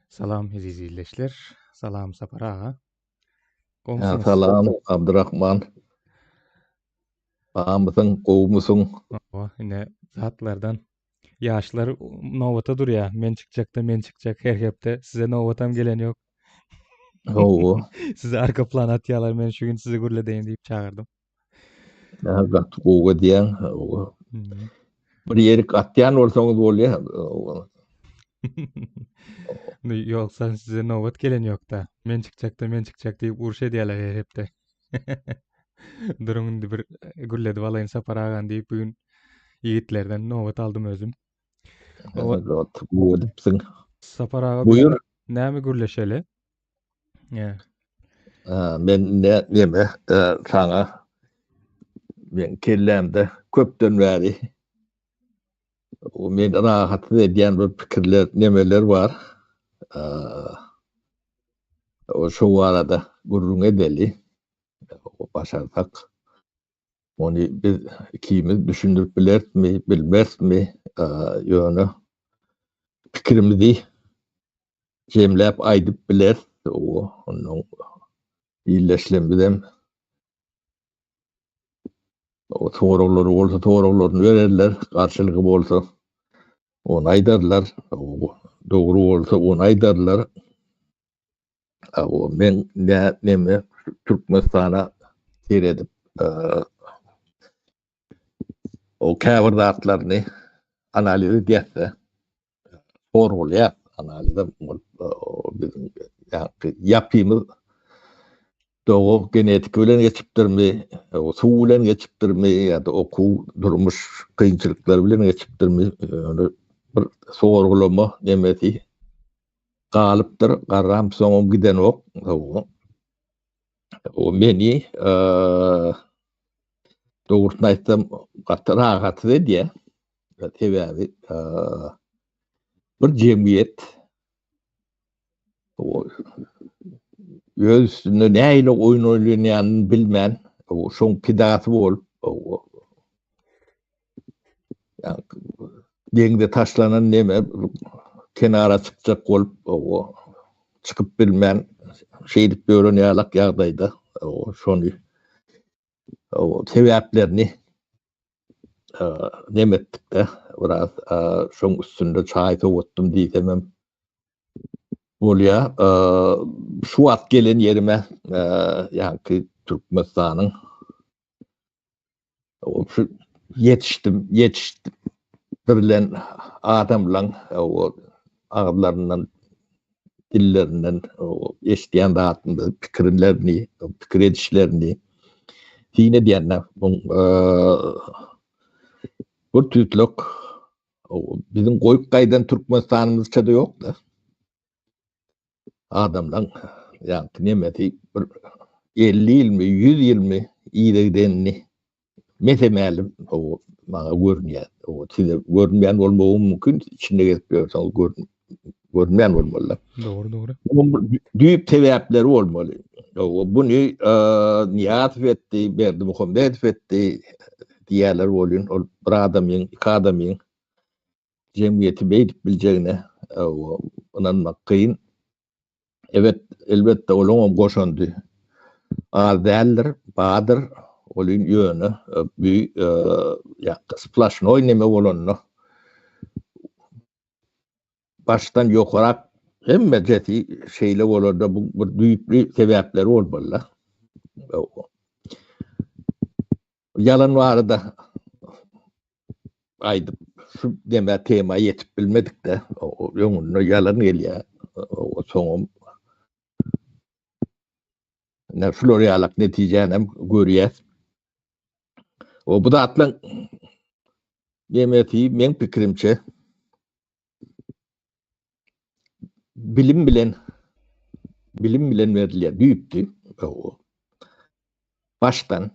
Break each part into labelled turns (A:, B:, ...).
A: Salam eziz ildeşler. Salam Sapar aga.
B: Gowmysyňyz? Salam Abdurrahman. Bamysyň, gowmysyň?
A: Hawa, ine zatlardan ýaşlar nobata durýar. Men çykjakda, men çykjak her hepde. Size nobatam gelen ýok.
B: Hawa.
A: Sizi arka plana atýarlar. Men şu gün sizi gürledeýin diýip çagyrdym.
B: Ýa gaty gowy edýäň. Bir ýerik atýan bolsaňyz bolýar.
A: Ýogsa size nobat gelen ýokda. Men çykjakda, men çykjak diýip uruş edýärler her hepde. Duruň indi bir gürledip alaýyn Sapar agany diýip bu gün ýigitlerden nobat aldym özüm.
B: Nobat gowy edipsiň.
A: Sapar aga Buýur. Näme gürleşeli?
B: Yeah. Men ne neme saňa men kellämde köpden bäri o men rahatsyz edýän bir pikirler nemeler bar. O şu barada gürrüň edeli. Başarsak. Ony biz ikimiz düşündirip bilerismi, bilmerismi? Ýöne pikirimizi jemläp aýdyp bileris. Ondan illeşlemizem soraglary bolsa soraglaryny bererler, garşylygy bolsa ony aýdarlar, dogry bolsa ony aýdarlar. Men neme Türkmenistana seredip o käbir zatlaryny analiz edýäs-de, sorgulaýar analizem bolup biziň ýaňky ýapymyz doga genetiki bilen geçipdirmi, suw bilen geçipdirmi ýa-da okuw, durmuş kynçylyklary bilen geçipdirmi, ýöne bir sorgulama nemesi galypdyr, garram soňam gidenok. O meni dogrusyny aýtsam gaty rahatsyz edýär. Sebäbi bir jemgyýet öz üstünde nähili oýun oýnanýanyny bilmän, şoň pidasy bolup, deňze taşlanan neme kenara çykjak bolup, çykyp bilmän şeýdip ýören ýalak ýagdaýda şony sebäplerini neme etdik-de, biraz şoň üstünde çaý sowatdym diýsemem bolýar. Şu wagt gelen ýerime ýaňky Türkmenistanyň şu ýetişdim, ýetişdirilen adamlaň agyzlaryndan dillerinden eşidýän zatymyzy, pikirlerini, pikir edişlerini syn edýänler. Bu bir tüýtlek biziň goýup gaýdan Türkmenistanymyzça-da ýok-da. Adamlaň ýaňky nemesi bir 50 ýylmy, 100 ýylmy yza gidenini Mese-mälim o maňa görünýär. O size görünmeýän bolmagy mümkin, içinde gezip ýörseňiz görün görünmeýän bolmaly.
A: Dogry, dogry.
B: Düýp sebäpleri bolmaly. O buny Nyýazow etdi, Berdimuhamedow etdi diýýärler welin, ol bir adamyň, iki adamyň jemgyýeti beýdip biljegine ynanmak kyn. Evet, elbetde olaňam goşandy az däldir, bardyr. Olyň ýöne bu ýa splaşnoý neme bolanda başdan ýokarak hemmejesi şeýle bolarda bu bir düýpli sebäpleri bolmaly. Ýalan barada aýdyp şu deme tema ýetip bilmedik-de, öňünde ýalan gelýär. Soňam ne şular ýalak netijäni hem görýäs. O bu zatlaryň nemesi meň pikirimçe bilim bilen bilim bilen berilýär düýpli. Başdan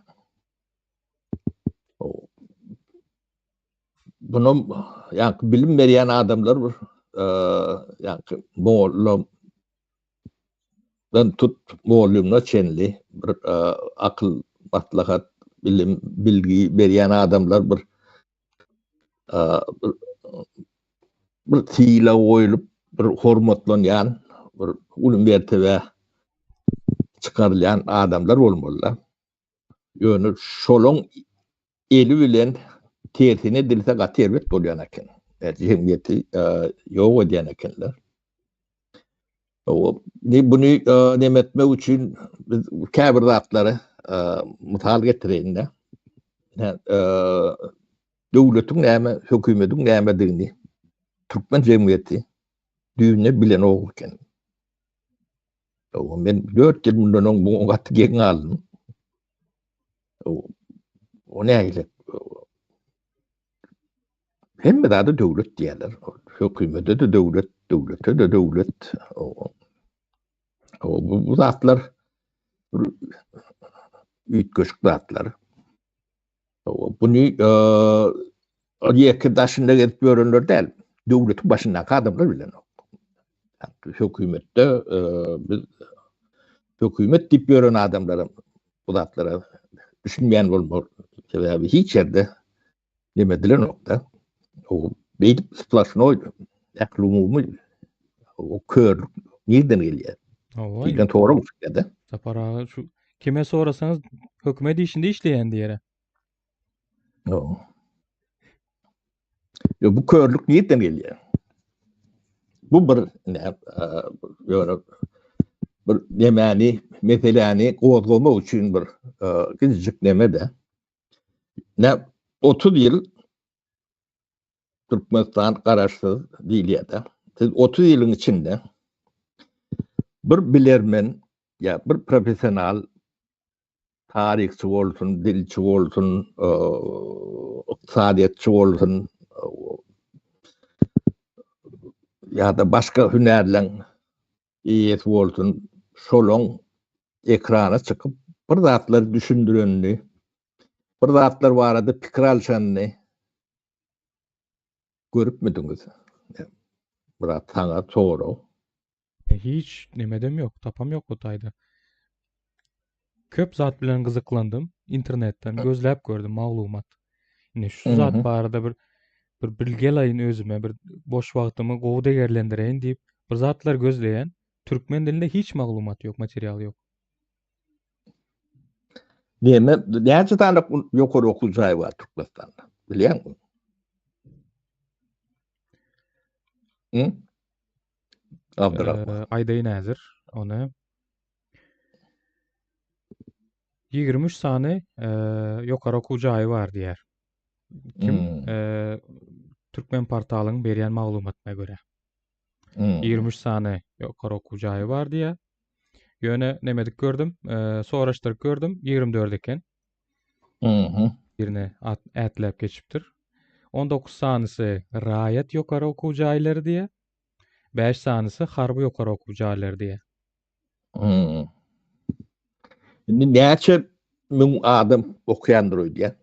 B: Bunam ýaňky bilim berýän adamlar bir ýaňky molla dan tut mugallymyna çenli bir akyl, maslahat, bilim, bilgi berýän adamlar bir bir sylag goýlup, bir hormatlanýan. uly mertebä çykarylýan adamlar bolmaly-da. Ýöne şolaň eli bilen tersine edilse gaty erbet bolýan eken. Jemgyýeti ýok edýän ekenler. Buny neme etmek üçin biz käbir zatlary mysal getireýin-de. Döwletiň näme, hökümetiň nämedigini türkmen jemgyýeti düýbünden bilenok eken. Men 4 ýyl mundan öň muňa gaty geň galdym. O nähili? Hemme zada döwlet diýýärler. Hökümete-de döwlet, döwlete-de döwlet. Bu, bu zatlar üýtgeşik zatlar. Buny ýeke daşynda gezip ýörenler däl, döwletiň başyndaky adamlar bilenok. Hökümetde biz hökümet diýip ýören adamlaram bu zatlara düşünmeýän bolmaly. Sebäbi hiç ýerde neme edilenok-da. O beýdip sploşnoý ählumumy o körlük nirden gelýär? Diýen sorag çykýar-da.
A: Sapar aga şu kime sorasaňyz hökümet işinde işleýän diýere.
B: Ýok, bu körlük nirden gelýär? Bu bir ne, ýöne bir nemäni, meseläni gozgamak üçin bir gijik neme-de. Ne 30 ýyl Türkmenistan garaşsyz diýilýär-de. Siz 30 ýylyň içinde bir bilermen ýa bir professional taryhçy bolsun, dilçi bolsun, ykdysadyýetçi bolsun ýa-da başga hünärleň eýesi bolsun, şolaň ekrana çykyp bir zatlar düşündirenini, bir zatlar barada pikir alşanyny görüpmidiňiz? Myrat saňa sorag.
A: Hiç nemedem ýok, tapam ýok bu taýda. Köp zat bilen gyzyklandym, internetden gözläp gördüm maglumat. Ine şu zat barada bir bir bilgi alaýyn özüme, bir boş wagtymy gowy degerlendireýin diýip, bir zatlar gözleýän. Türkmen dilinde hiç maglumat ýok, material ýok.
B: Näme, näçe sany ýokary okuw jaýy bar Türkmenistanda? Bilýäňmi? Hı?
A: Abdurrahman. Aýdaýyn häzir ony. 23 sany ýokary okuw jaýy bar diýýär. Kim? Hmm. Türkmen portalyň berýän maglumatyna görä. Hmm. 23 sany ýokary okuw jaýy bar diýýär. Ýöne nemedik gördüm, soraşdyryp gördüm, 24 eken.
B: Mhm.
A: Birini ätläp geçipdir. 19 sanysy raýat ýokary okuw jaýlary diýýär. 5 sanysy harby ýokary okuw jaýlary diýýär.
B: Hmm. Indi näçe müň adam okaýandyr öýdýän?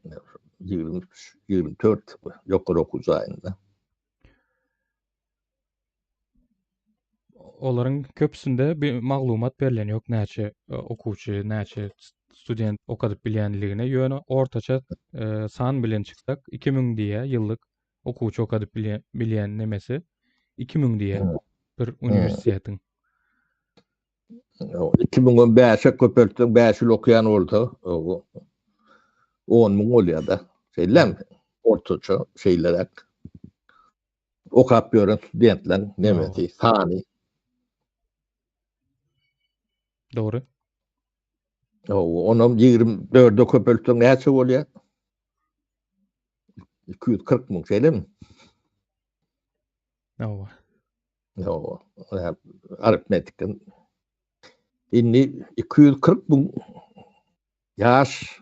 B: 23, 24 ýokary okuw jaýynda.
A: Olaryň köpüsinde bir maglumat berlen ýok näçe e, okuwçy, näçe student okadyp bilýänligine. Ýöne ortaça e, san bilen çyksak 2000 diýe ýyllyk okuwçy okadyp bilýän, bilýän nemesi 2000 diýe bir uniwersitetiň.
B: 2015-e köpeltseň 5 ýyl okaýan bolsa, 10 müň bolýar-da. Şeýlemi? Ortaça şeýleräk. Okap ýören studentleriň nemesi, sany.
A: Dogry.
B: Hawa, onam 24-e köpeltseň näçe bolýar? 240 müň, şeýlemi?
A: Hawa.
B: Hawa, aritmetika. Indi 240 müň ýaş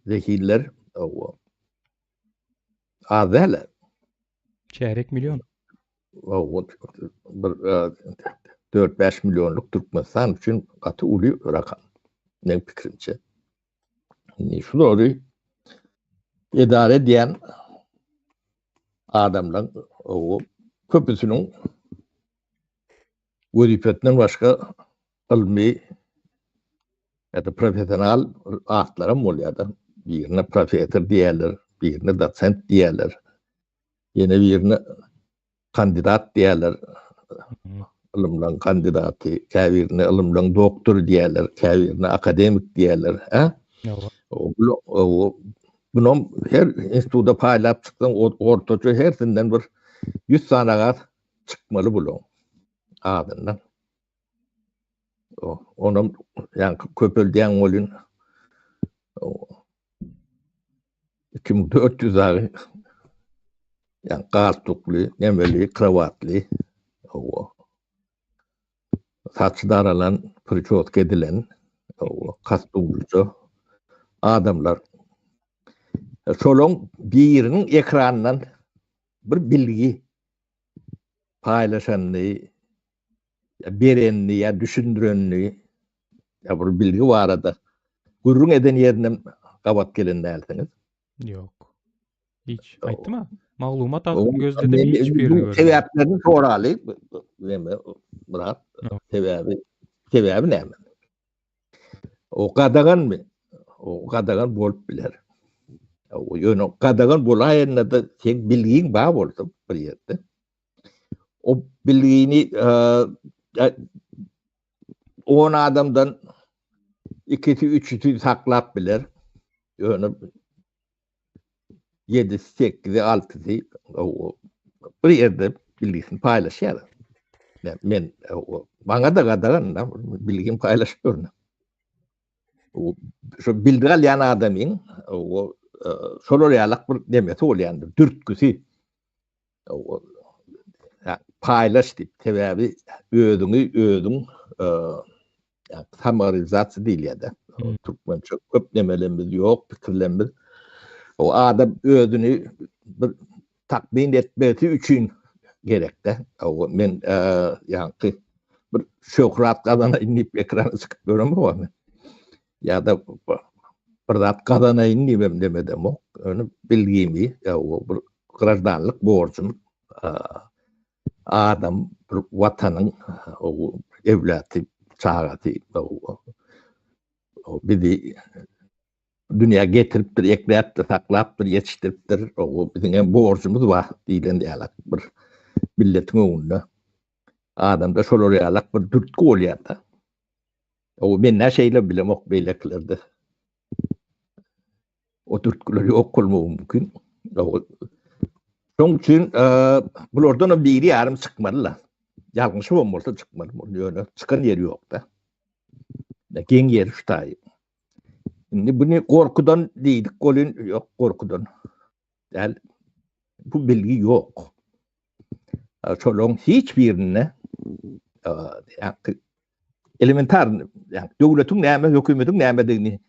B: zehinler, hawa. Az däl.
A: Çärek million.
B: Hawa, bir 4-5 millionlyk Türkmenistan üçin gaty uly rakam. Meň pikirimçe. Indi şulary edara edýän adamlaryň köpüsiniň wezipesinden başga ylmy ýa-da professional atlaram bolýar-da. Birine professor diýerler, birine dosent diýerler, ýene birine kandidat diýerler. Ylymlaryň kandidaty, käbirine ylymlaryň doktory diýýärler, käbirine akademik diýýärler, hä? Hawa. Bunam her instituta paýlap çyksaň, ortaça hersinden bir 100 sanaga çykmaly bulaň azyndan. Onam ýaňky köpeldýän welin 2400 dagy ýa galstukly, nemeli, krowatly, hawa. Saçy daralan, priçoska edilen, hawa, kostumlyja adamlar. Şolaň biriniň ekranyndan bir bilgi paýlaşanyny, ýa berenini, ýa düşündirenini, ýa bir bilgi barada gürrüň eden ýerinem gabat gelen dälsiňiz.
A: Ýok. Hiç. Aýtdym-a. Maglumat alyp gözledim hiç birini görmedim.
B: Sebäplerini soraly. Näme, Myrat? Sebäbi, sebäbi näme? O gadaganmy? O gadagan bolup biler. O ýöne gadagan bolaýanda-da seň bilgiň bar bolsa bir ýerde. O bilgini 10 adamdan ikisi, üçüsi saklap biler. Ýöne ýedisi, sekizi, altysy bir ýerde bilgisini paýlaşýar. Men maňa-da gadagan bilgim paýlaşyp ýörün. Şu bilgi alýan adamyň o şolar ýalak bir nemesi bolýandyr, dürtgüsi. Paýlaş diýip, sebäbi özüňi özüň samorealizasiýa diýilýär-de. Türkmençe köp nemelerimiz ýok, pikirlerimiz. O adam özüni bir takmyn etmesi üçin gerekde. O men ýaňky bir şöhrat gazanaýyn diýip ekrana çykyp ýöremok men. Ýa-da bir zat gazanaýyn diýip hem demedemok. Ýöne bilgimi, ýa bir graždanlyk borjum adam bir watanyň ewlaty, çagasy bizi dünýä getiripdir, ekläpdir, saklapdyr, ýetişdiripdir. O biziň hem borjumyz bar diýlen ýalak bir milletiň öňünde. Adamda şolar ýalak bir dürtgi bolýar-da. O men nä şeýle bilemok beýlekilerde. O dürtgüler ýok bolmagy mümkin. Şoň üçin bulardan hem biri ýarym çykmaly-la. Ýalňyşybam bolsa çykmaly. Ýöne çykan ýeri ýok-da. Geň ýeri şu taýy. Indi buny gorkudan diýdik welin, ýok gorkudan däl. Bu bilgi ýok. Şolaryň hiç birinde elementar döwletiň näme, hökümetiň nämedigini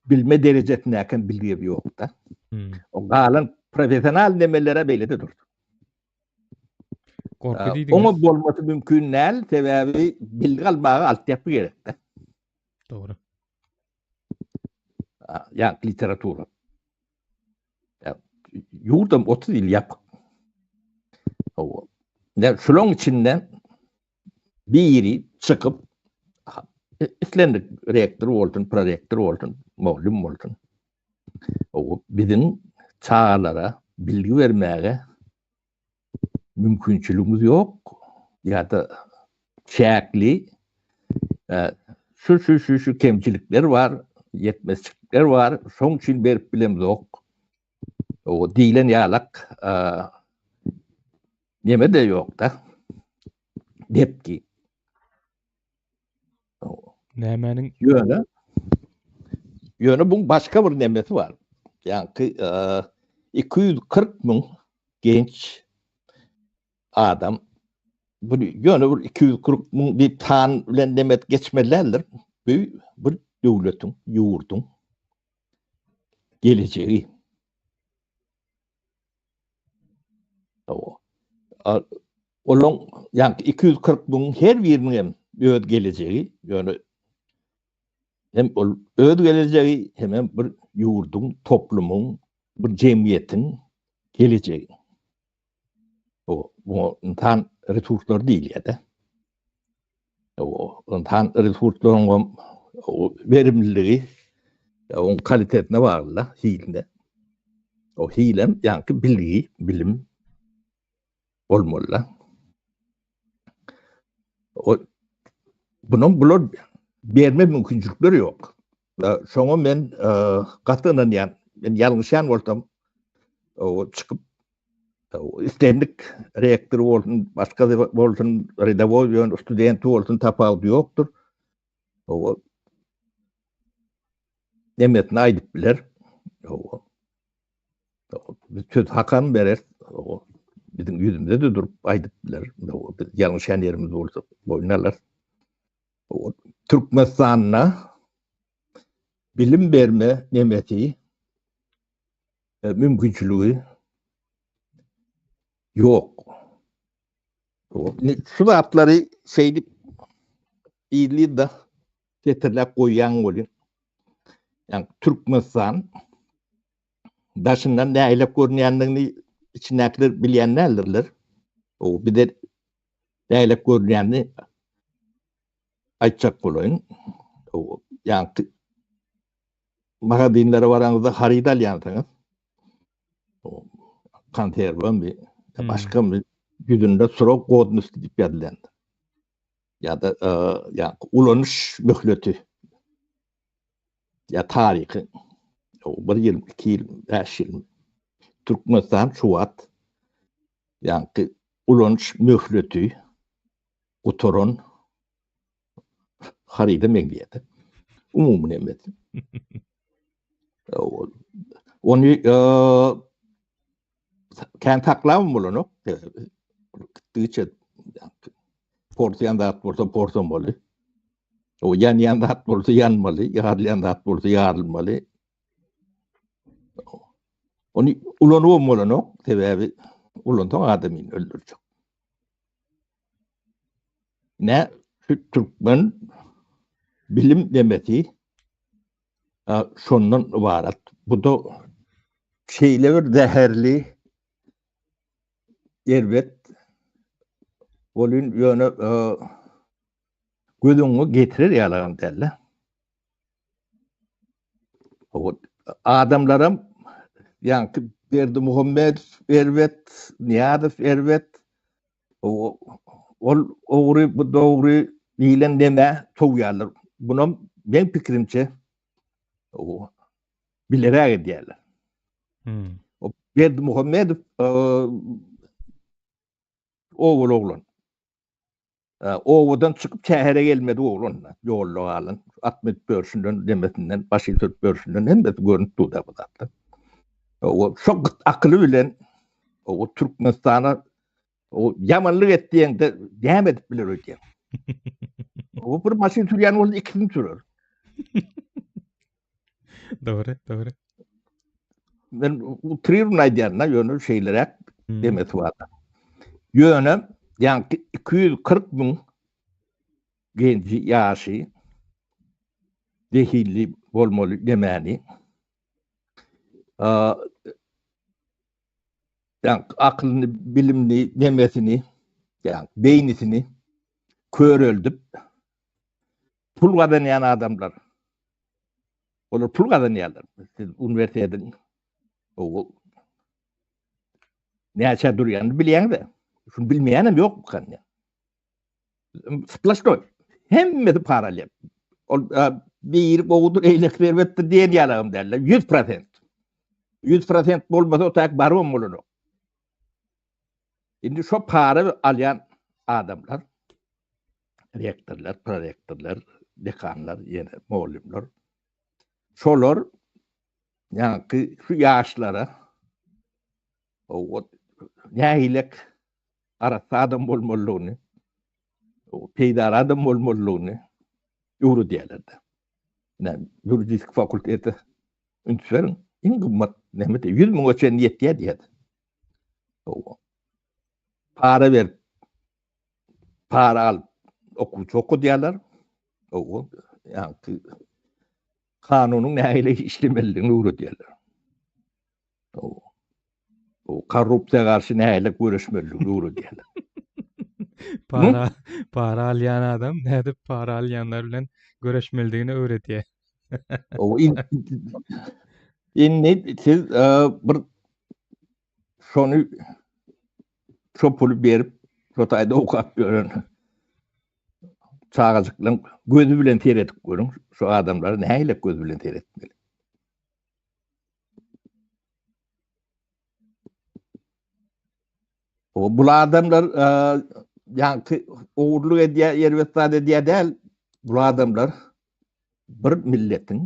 B: bilme derejesindäki bilgi ýok-da. Hmm. O galan professional nemelere beýle-de durdy.
A: Gorky diýdiňiz.
B: Oňa bolmasy mümkin däl, sebäbi bilgi almaga altyapy gerekde.
A: Dogry.
B: Ýa literatura. Ýurdam 30 ýyl ýapyk. Hawa. Ne şulaň içinde biri çykyp islendik rektor bolsun, prorektor bolsun, mugallym bolsun. O biziň çagalara bilgi bermäge mümkinçiligimiz ýok ýa-da çäkli şu şu şu şu kemçilikler bar, ýetmezçilikler bar, şoň üçin berip bilemzok. O diýlen ýalak neme-de ýok-da. Depki.
A: Nämäniň?
B: Ýöne Ýöne buň başga bir nemesi bar. Ýaňky 240 müň genç adam bu ýöne bir 240 müň diýip san bilen nemet geçmeli däldir. Bu bir döwletiň, ýurduň gelejegi. Olaň ýaňky 240 müňüň her biriniň hem öz gelejegi, ýöne hem ol öz gelejegi, hem hem bir ýurduň, toplumyň, bir jemgyýetiň gelejegi. O muňa ynsan resurslary diýilýär-de. O ynsan resurslarynyň verimliligi oň kalitetine bagly-da, hiline. O hilem ýaňky bilgi, bilim bolmaly-da. O Bunuň bular berme mümkinçilikleri ýok. Şoňa men gaty ynanýan. Men ýalňyşýan bolsam, o çykyp islendik rektor bolsun, başga bolsun, redawoý ýöne studenti bolsun tapawudy ýokdur. O nemesini aýdyp biler. O Biz söz hakam bereris. Biziň ýüzümize-de durup aýdyp biler. Biz ýalňyşýan ýerimiz bolsa boýun alarys. Türkmenistanda bilim berme nemesi e, mümkinçiligi ýok. Şu zatlary şeýdip yzly-da setirläp goýýaň welin, ýagny Türkmenistan daşyndan nähilek görünýändigini içindäkiler bilýän däldirler. O bize nähilek görünýänini aýtjak bolaýyn. O ýagny magazinlere baraňyzda haryt alýansyňyz. O konserwamy, hmm. başgamy ýüzünde srok godnosti diýip ýazylandyr. Ýa-da ýa ulanyş möhleti ýa taryhy bir ýyl, iki ýyl, bäş ýyl. Türkmenistan şu wagt ýaňky ulanyş möhleti gutaran haryda meňzeýär. Umumy nemesi. Ony kän saklabam bolanok. Gitdigiçe porsaýan zat bolsa porsamaly. O ýanýan zat bolsa ýanmaly, ýarylýan zat bolsa ýarylmaly. Ony ulanybam bolanok, sebäbi ulansaň adamyny öldürjek. Ne şu türkmen bilim demesi şondan ybarat. Bu da şeýle bir zäherli erbet bolyn ýöne göz öňüňe getirer ýalagam dälde. Adamlaram ýaňky Berdimuhamedow erbet, Nyýazow erbet, ol ogry, bu dogry diýlen demä sowýarlar. Bunam meň pikirimçe bileräk edýärler. Hmm. Berdimuhamedow obaly oglan. Obadan çykyp şähere gelmedi oglan. Ýolda galan. At münüp ýörşünden, demesinden, başy sürüp ýörşünden hemmesi görnüp durdy bu zatlar. O şo gyt akyly bilen o Türkmenistana o ýamanlyk et diýende näme edip biler öýdýän. O bir maşyn sürýän bolsa ikisini sürer.
A: Dogry, dogry.
B: Men utryryn aýdýan-da, ýöne şeýleräk hmm. demesi bar. Ýöne ýaňky 240 müň genji ýaşy zehilli bolmaly demäni. Ýaňky akylyny, bilimini, demesini, ýaňky beýnisini köreldip pul gazanýan adamlar. Olar pul gazanýarlar. Siz uniwersitetiň o näçe durýanyny bilýäňiz-de. Şuny bilmeýänem ýok bu kanda. Splaşnoý. Hemmesi para alýar. Ol biri gowudyr, eýleki erbetdir diýen ýalagam däl. 100%. 100% bolmasa o tak barybam bolanok. Indi şo para alýan adamlar rektorlar, prorektorlar, dekanlar, ýene mugallymlar şolar ýaňky şu ýaşlara o nähilek arassa adam bolmalydygyny, peýdaly adam bolmalydygyny öwredýärler-de. Ine, ýuridik fakultete üns beriň, iň gymmat näme diýýär, 100 müňe çenli ýetýär diýýär. Para berip, para alyp okuwçy okudýarlar. Owo, ýaňky kanunyň nähili işlemelidigini öwredýärler. Owo. Bu korrupsiýa garşy nähili göreşmelidigini öwredýärler.
A: Para para alýan adam nädip para alýanlar bilen göreşmelidigini öwredýär.
B: Owo, indi siz e, bir şony şo puly berip şo taýda okap ýören. çagajyklaryň gözi bilen seredip görüň, şu adamlara nähili göz bilen seretmeli? O bu adamlar ýaňky ogurlyk edýär, erbet zat edýär däl. Bu adamlar bir milletiň,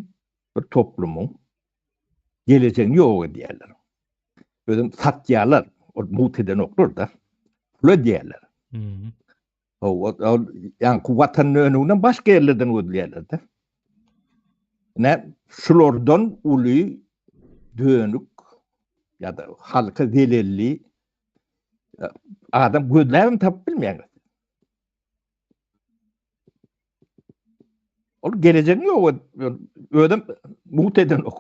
B: bir toplumyň gelejegini ýok edýärler. Özüm satýarlar, ol mugt edenoklar-da. Pul edýärler.
A: Hmm.
B: O, ol ýaňky watan önünden başga ýerlerden gözleýärler-de. Ne şulardan uly dönük ýa-da halka zelelli adam gözläbem tapyp bilmeýäňiz. Ol gelejegiň ýok, özem mugt edenok.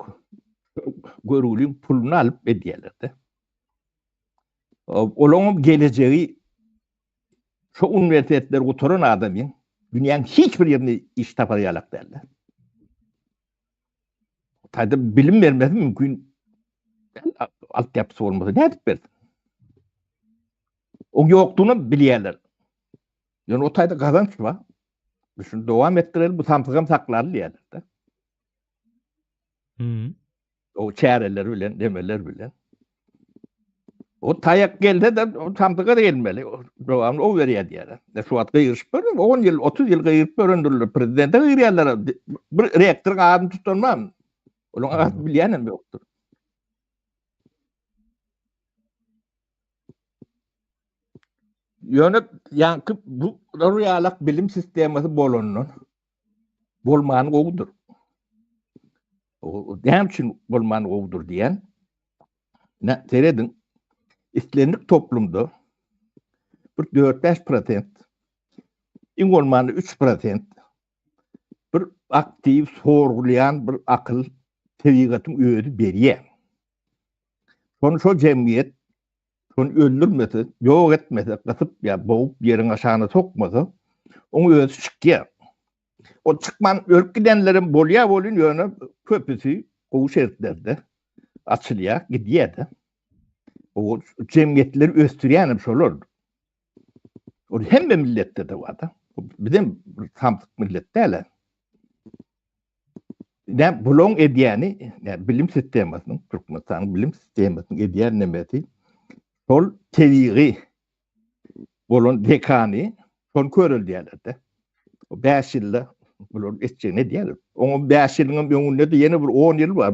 B: Görgüliň puluny alyp edýärler-de. Olaryň gelejegi şu uniwersitetleri gutaran adamyň dünýäniň hiç bir ýerinde iş tapar ýalak däldir. Taýda bilim bermesi mümkin. Altyapysy bolmasa nädip bersin? Oň ýokdugyny bilýärler. Ýöne o taýda gazanç bar. Biz şuny dowam etdireli, bu samsygam saklaly diýýärler-de.
A: Hmm.
B: O çäreler bilen, demeler bilen. O taýak gelse de o samsyga gelmeli. O dowamly o berýär diýýärler. E şu wagt gygyryşyp görün, 10 ýyl, 30 ýyl gygyryp görendirler. Prezidente gygyrýarlar. Bir rektoryň adyny tutan barmy? Olaryň adyny bilýän hem ýokdur. Ýöne ýaňky bu ýalak bilim sistemasy bolandan bolmany gowudyr. Näme üçin bolmany gowudyr diýen? Ne serediň, islendik toplumda bir 4-5 prosent, iň bolmanda 3 prosent bir aktiw sorgulaýan bir akyl tebigatyň özi berýär. Şony şol jemgyýet şony öldürmese, ýok etmese, gysyp ýa bogup ýeriň aşagyna sokmasa, oň özi çykýar. O çykman ölüp gidenlerem bolýar welin, ýöne köpüsi gowy şertlerde açylýar, gidýär-de. O jemgyýetleri ösdürýänem şolar. Ol hemme milletde-de bar-da. Bizem bir samsyk millet däl-ä. Nä bulaň edýäni, nä bilim sistemasynyň, Türkmenistanyň bilim sistemasynyň edýän nemesi şol tebigy bolan zekany şony köreldýärler-de. O 5 ýylda bular etjegini edýärler. Oňa 5 ýylyň hem öňünde-de ýene bir 10 ýyl bar.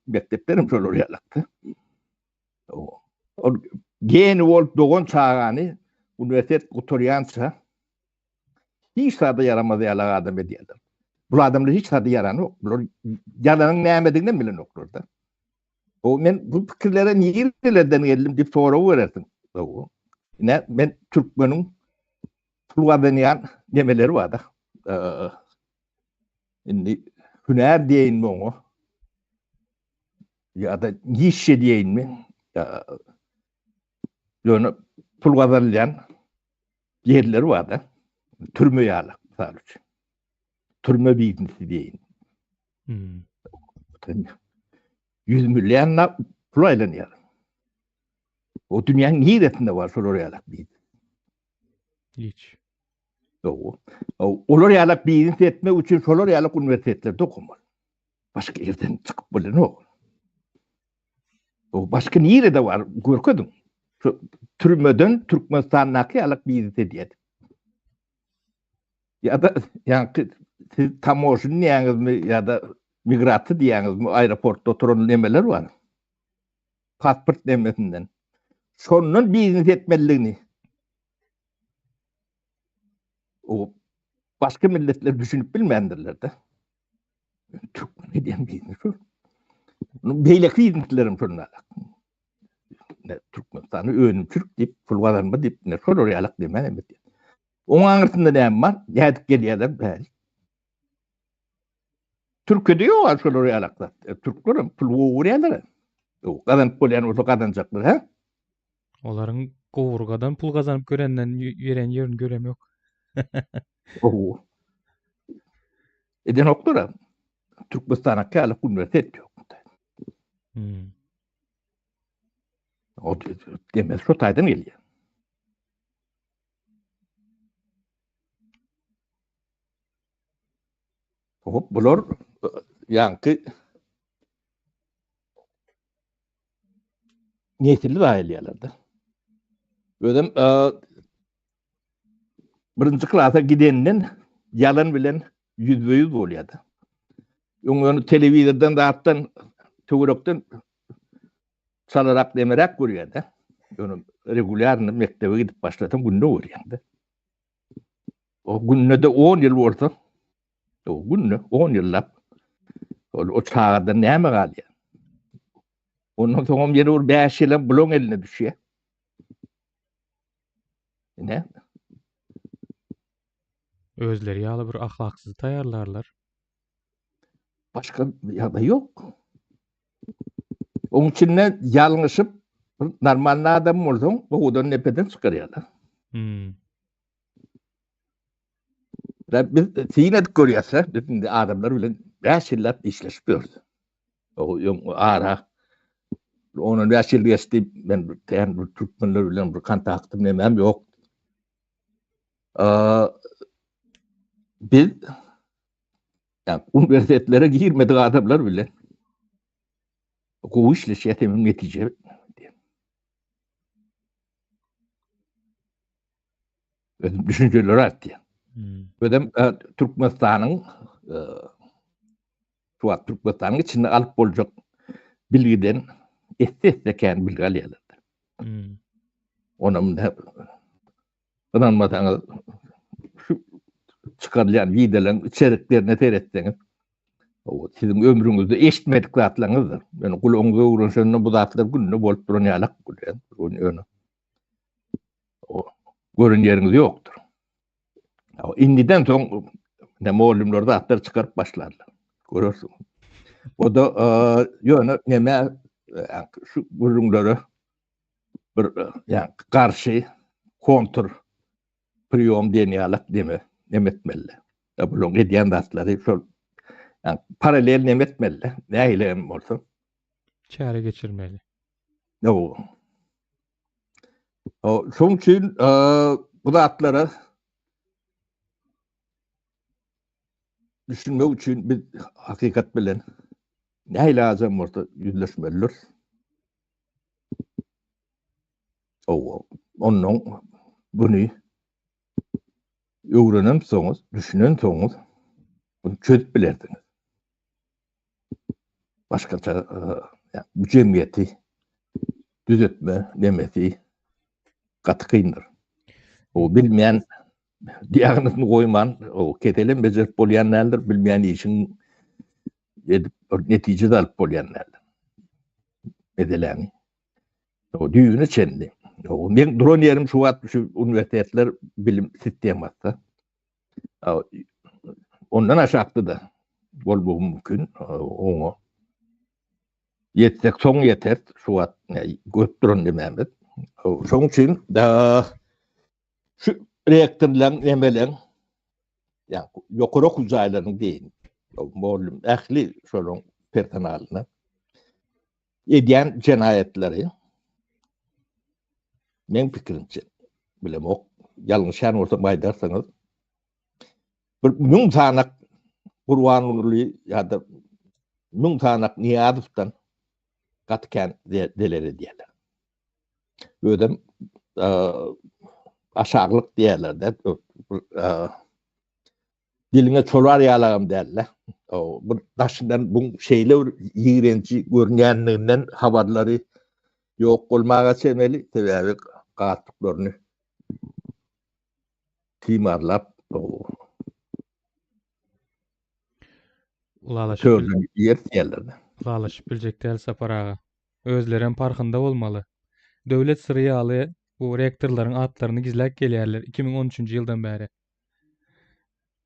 B: Mekdepler hem şolar ýalakda. Ol geni bolup dogan çagany uniwersitet gutarýança Hiç zada ýaramaz ýalak adam edýärler. Bu adamlar hiç zada ýaranok. Bular ýalanyň nämedigini hem bilenoklar-da. O men bu pikirlere nirelerden geldim diýip sorag berersiň. O ne men türkmeniň pul gazanýan nemeleri bar-da. Indi hünär diýeýinmi oňa? Ýa-da nişe diýeýinmi? Ýöne pul gazanylýan ýerleri bar-da. Türme ýaly, mysal üçin. Türme biznesi diýeýin.
A: Hmm.
B: 100 million pul aýlanýar. O dünýäniň niresinde bar şolar ýaly biznes?
A: Hiç.
B: Dogry. Olar ýaly biznes etmek üçin şolar ýaly uniwersitetlerde okamaly. Başga ýerden çykyp bilenok. O başga nirede bar görkeziň. Şu türmeden Türkmenistandaky ýaly biznes edýär. Ýa-da ýaňky siz tamožny diýýäňizmi ýa-da migrasiýa diýýäňizmi aeroportda oturan nemeler bar. Pasport nemesinden. Şondan biznes etmelidigini o başga milletler düşünip bilmändirler-de. Türkmen edýän biznes şol. Beýleki bizneslerim şonda. Ne Türkmenistany önümçilik diýip, pul gazanma diýip, ne şolar ýalak diýmän hem edýär. Oň aňyrsynda näme bar? Nädip gelýärler bäri? Türkiýede ýok al şolar ýalak zat. E, türkler hem pul gowy görýärler. Gazanyp bolýan bolsa gazanjaklar, hä?
A: Olaryň gowurgadan pul gazanyp görenden ýeren ýerini görem ýok.
B: Ow. Edenoklar. Türkmenistana kälik uniwersitet ýok.
A: Hmm.
B: O demez şu taýdan gelýär. Hop, bular ýaňky nesili zaýalaýarlar-da. Özem birinji klasa gidenden ýalan bilen ýüzbe-ýüz bolýar-da. Öň ony telewizordan zatdan töwerekden çalarak demeräk görýär-de. Ýöne regulýarny mekdebe gidip başlasaň günde görýäň-de. O günde-de 10 ýyl bolsa, o günde 10 ýyllap ol o çagadan näme galýar? Ondan soňam ýene bir 5 ýylam bulaň eline düşýär. Ine.
A: Özleri ýaly bir ahlaksyzy taýýarlarlar.
B: Başga ýagdaý ýok. Oň içinde ýalňyşyp bir normalny adam bolsaň, gowudan depeden çykarýarlar.
A: Hmm.
B: Da biz syn edip görýäs, biz indi adamlar bilen 5 ýyllap işleşip ýörüs. O öň ara 10-15 ýyl geçdi, men bir tän bir türkmenler bilen bir kontaktym nemem ýok. Biz yani uniwersitetlere girmedik adamlar bilen gowy işleşýär hem netije Özüm düşünjeleri aýtýar.
A: Hmm.
B: Özüm e, Türkmenistanyň e, şu wagt Türkmenistanyň içinde alyp boljak bilgiden esse-esse kän bilgi alýarlar.
A: Hmm.
B: Onam ynanmasaňyz şu çykarylýan wideolaryň içeriklerine seretseňiz, o siziň ömrüňizde eşitmedik zatlaryňyzdyr. Ýöne gulagyňyz öwrenişende bu zatlar günde bolup duran ýalak bolýar. Ýöne o gören ýeriňiz ýokdur. Indiden soň ne mugallymlar zatlar çykaryp başlarlar. Görersiň. O da ýöne neme şu gürrüňlere bir ýa garşy kontr priýom diýen ýalak deme neme etmeli. Ýa bularyň edýän zatlary şol ýa paralel neme etmeli. Nähili hem bolsa.
A: Çäre geçirmeli.
B: Ýok. O şoň üçin bu zatlara düşünmek üçin biz hakykat bilen nähili azam bolsa ýüzleşmelidir. Owa, ondan buny öwrenemsoňyz, düşünensoňyz bunu çözüp bilersiňiz. Başgaça bu jemgyýeti düzetme nemesi gaty kyndyr. O bilmeýän diagnozyny goýman, o keselem bejerip bolýan däldir, bilmeýän işiň edip bir netije de alyp bolýan däldir. Meseläni. O düýbüne çenli. O men duran ýerim şu wagt şu uniwersitetler bilim sistemasy. Ondan aşakda da bolmagy mümkin oňa. Ýetsek soň ýeter şu wagt görüp duran demämiz. Şoň üçin da şu rektorlaryň nemeleň ýa ýokary okuw jaýlarynyň deýin mugallym ähli şolaryň personalyna edýän jenaýatlary meň pikirimçe bilemok ýalňyşýan bolsam aýdarsyňyz bir müň sanak Gurbanguly ýa-da müň sanak Nyýazowdan gaty kän zelel edýärler. Özem aşaglyk diýerler-de. Diliňe çolar ýalagam däl-de. Bu daşyndan bu şeýle bir ýigrenji görünýänliginden habarlary ýok bolmaga çemeli, sebäbi galstuklaryny timarlap
A: Ylalaşyp
B: törden ýer diýerler.
A: Ylalaşyp biljek däl Sapar aga. Özlerem parhynda bolmaly. Döwlet syry ýaly bu rektorlaryň atlaryny gizläp gelýärler 2013-nji ýyldan bäri.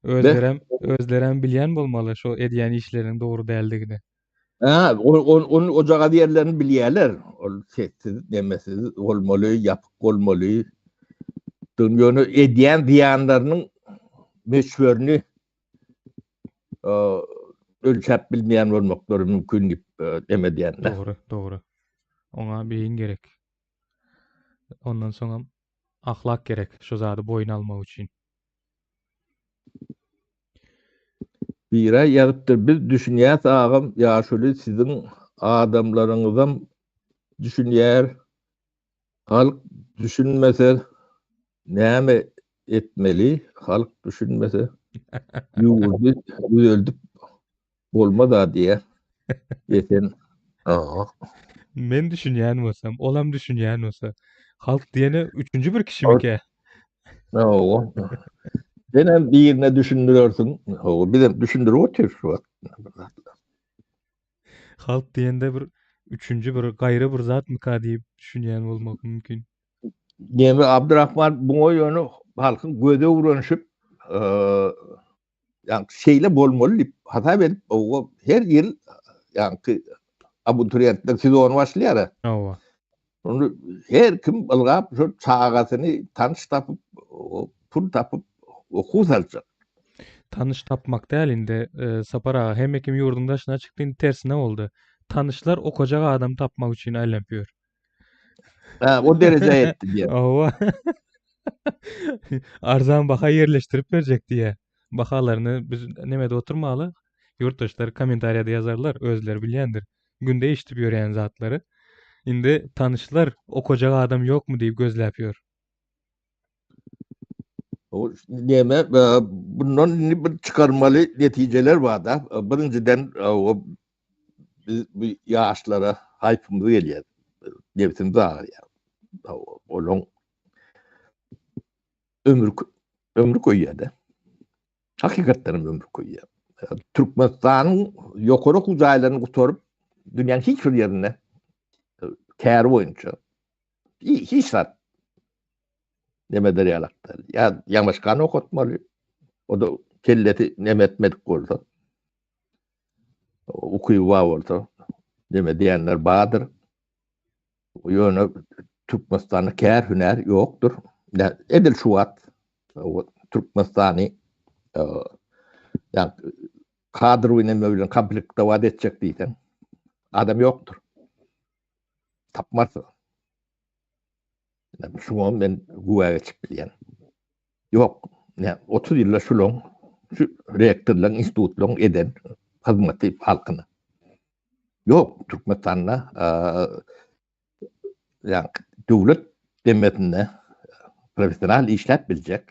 A: Özlerem özlerem bilýän bolmaly şo edýän işleriniň dogry däldigini.
B: Ha, ol ojagaz ýerlerini bilýärler. Ol sessiz, nemesiz bolmaly, ýapyk bolmaly. Ýöne edýän zyýanlarynyň möçberini ölçäp bilmeýän bolmaklary mümkin diýip neme edýänler.
A: Dogry, dogry. Oňa beýin gerek. Ondan soňam ahlak gerek şu zady boýun almak üçin.
B: Biri ýazypdyr, biz düşünýäs agam, ýaşuly siziň adamlaryňyzam düşünýär, halk düşünmese näme etmeli, halk düşünmese ýurdy düzeldip bolmaz-a diýýär. Esen aga.
A: Men düşünýän bolsam, olam düşünýän bolsa, halk diýeni üçünji bir kişimikä?
B: Hawa. Senem birine düşündirersiň. Hawa, bizem düşündirip otyrys şu wagt.
A: Halk diýende bir üçünji bir gaýry bir zatmyka diýip düşünýän bolmak mümkin.
B: Neme Abdurahman buňa ýöne halkyň gözi öwrenişip, ýa şeýle bolmaly diýip hasap edip, o her ýyl ýaňky abituriýentler sezony başlaýar.
A: Hawa.
B: Ony her kim ylgap şu çagasyny tanyş tapyp, pul tapyp okuw saljak.
A: Tanyş tapmak däl indi e, Sapar aga hemme kim ýurduň daşyna çykdy indi tersine boldy. Tanyşlar okajak adam tapmak üçin aýlanyp ýör.
B: Ha, o derejä ýetdi diýýär.
A: Hawa. Arzan baha ýerleşdirip berjek diýýär. Bahalaryny biz nemede oturmaly. Ýurtdaşlar kommentariýada ýazarlar, özleri bilýändir. Günde eşidip ýörýän zatlary. Indi tanyşlar okajak adam ýokmy diýip gözläp ýör.
B: O neme e, bundan indi bir çykarmaly netijeler bar da. E, birinjiden e, o biz bu ýaşlara haýpymyz gelýär. Nebsimiz agyrýar. Olaň ömür ömri köýýär-de. Hakykatdan hem ömri köýýär. Türkmenistanyň ýokary okuw jaýlaryny gutaryp, dünýäniň hiç bir ýerinde käri boýunça hiç zat neme eder ýalak däl. Ýa ýaňaşkany okatmaly, o-da kellesi neme etmedik bolsa, ukyby bar bolsa, neme diýenler bardyr. Ýöne Türkmenistanda kär hünär ýokdur. Edil şu wagt Türkmenistany ýa kadr neme bilen komplektować etjek diýseň, adam ýokdur. Tapmarsyň. Şuňa men güwä geçip bilýän. Ýok, ne 30 ýylda şulaň şu rektorlaryň, institutlaryň eden hyzmaty halkyna. Ýok, Türkmenistanda ýa döwlet demesinde professional işläp biljek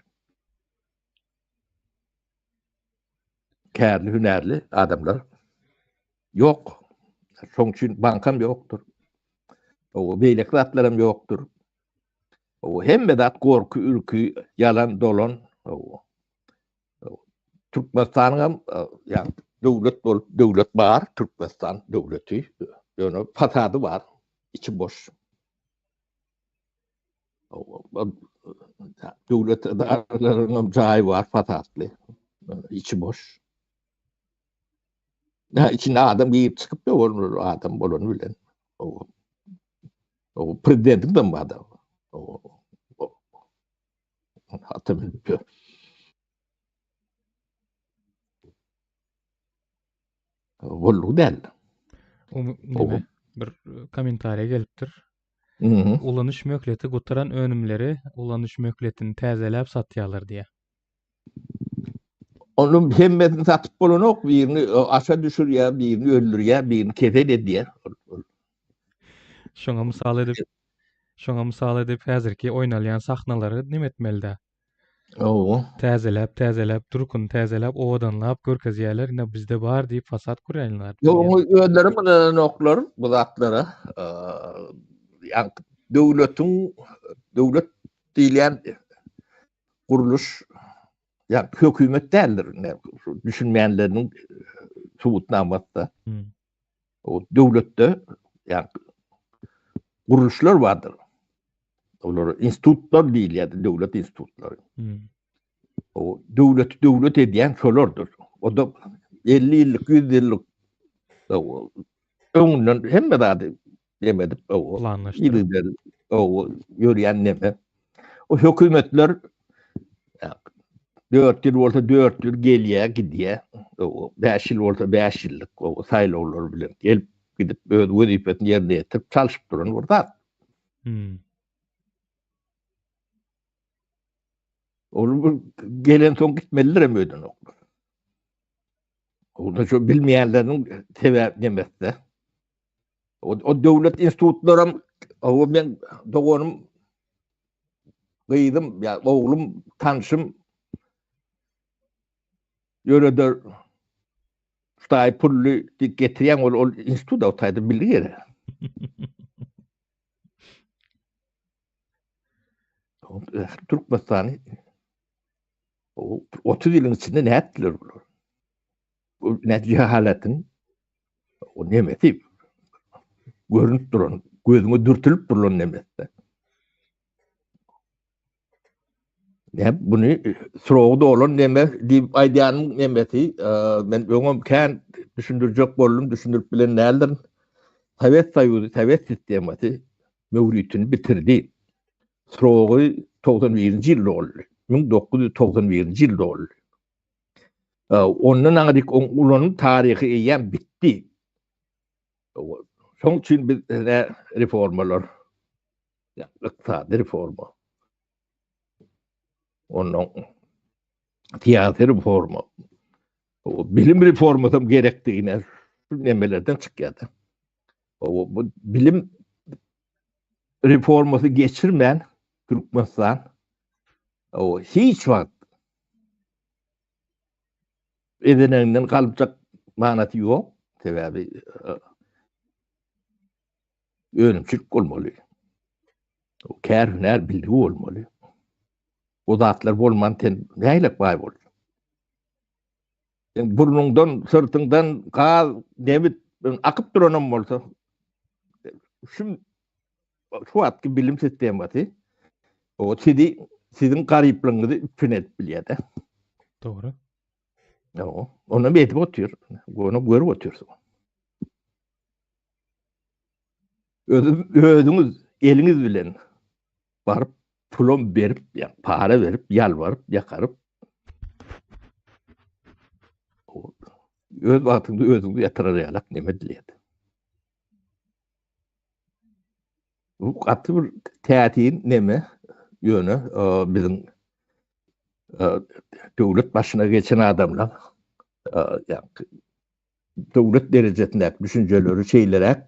B: kärli, hünärli adamlar ýok. Şoň üçin bankam ýokdur. O beýleki zatlaram ýokdur. O hemme zat gorky, ürki, ýalan, dolan. O Türkmenistanyň hem ýa döwlet bolup döwlet bar, Türkmenistan döwleti. Ýöne fasady bar, içi boş. Döwlet edaralarynyň hem jaýy bar fasadly. Içi boş. Ha, içinde adam girip çykyp ýok, ol adam bolany bilen. O, o prezidentiň de bar da. O, ata münüp ýör. Boldugy däl.
A: O neme? Bir kommentariýa gelipdir. Ulanyş möhleti gutaran önümleri ulanyş möhletini täzeläp satýarlar diýýär.
B: Onuň hemmesini satyp bolanok, birini aşa düşürýär, birini öldürýär, birini kesel edýär.
A: Şoňa mysal edip, şoňa mysal edip häzirki oýnalýan sahnalary neme etmeli-dä?
B: Hawa.
A: Täzeläp, täzeläp, durkuny täzeläp, owadanlap görkezýärler, ine bizde bar diýip fasad gurýarlar.
B: Ýok, oňa özleri ynananoklar bu zatlara. Ýa döwletiň döwlet diýilýän gurluş ýa hökümet däldir. Şu düşünmeýänleriniň subutnamasy-da. O döwletde ýa gurluşlar bardyr. Olar institutlar diýilýär, döwlet institutlary. Hmm. O döwleti döwlet edýän şolardyr. O da 50 ýyllyk, 100 ýyllyk öňünden hemme zady neme edip, o planlaşdyryp, o ýörýän neme. O hökümetler 4 ýyl bolsa 4 ýyl gelýär, gidýär. O 5 ýyl bolsa 5 ýyllyk o saýlawlar bilen gelip gidip öz wezipesini ýerine ýetirip çalşyp duran bir zat.
A: Hmm.
B: Ol gelen soň gitmelidir hem öýdenoklar. Onda şu bilmeýänleriniň sebäp nemesde. O, o döwlet institutlaram o men doganym gyzym ya oglum tanşym ýöreder ştaý pully diýip getirýän ol ol institut o taýda milli ýere. Türkmenistany 30 ýylyň içinde nätdiler bular? Bu jehalatyň o nemesi görünüp duran, gözüňe dürtülip durulan nemesi. Ne bunu srogy dolan neme diýip aýdýanym nemesi, e, men öňem kän düşündirjek boldum, düşündirip bilen däldirin. Sowet Soýuzy, Sowet sistemasy möwritini bitirdi. Srogy 91-nji ýylda boldy. 1991-nji ýylda boldy. E, ondan aňryk oň ulanyň taryhy eýýäm bitdi. Şoň üçin biz reformalar ykdysady reforma, ondan syýasy reforma, bilim reformasy hem gerekdigine şu nemelerden çykýar-da. Bu bilim reformasy geçirmän Türkmenistan o hiç wagt ezeneginden galypjak manasy ýok. Sebäbi e, önümçilik bolmaly. Kär hünär bilgi bolmaly. O zatlar bolman sen nähilek baý bolsun? Sen burnuňdan, syrtyňdan gaz, nebit akyp duranam bolsa şu şu wagtky bilim sistemasy o sizi siziň garyplygyňyzy üpjün edip bilýär-de.
A: Dogry.
B: Ýok, onam edip otyr. Ony görüp otyrsyň. Özüm özüňiz eliňiz bilen baryp pulam berip, ýa para berip, ýalbaryp, ýakaryp öz wagtyňda özüňizi ýatyrar ýalak neme edilýär. Bu gaty bir täsin neme, ýöne biziň döwlet başyna geçen adamlar ýa döwlet derejesindäki düşünjeleri şeýleräk.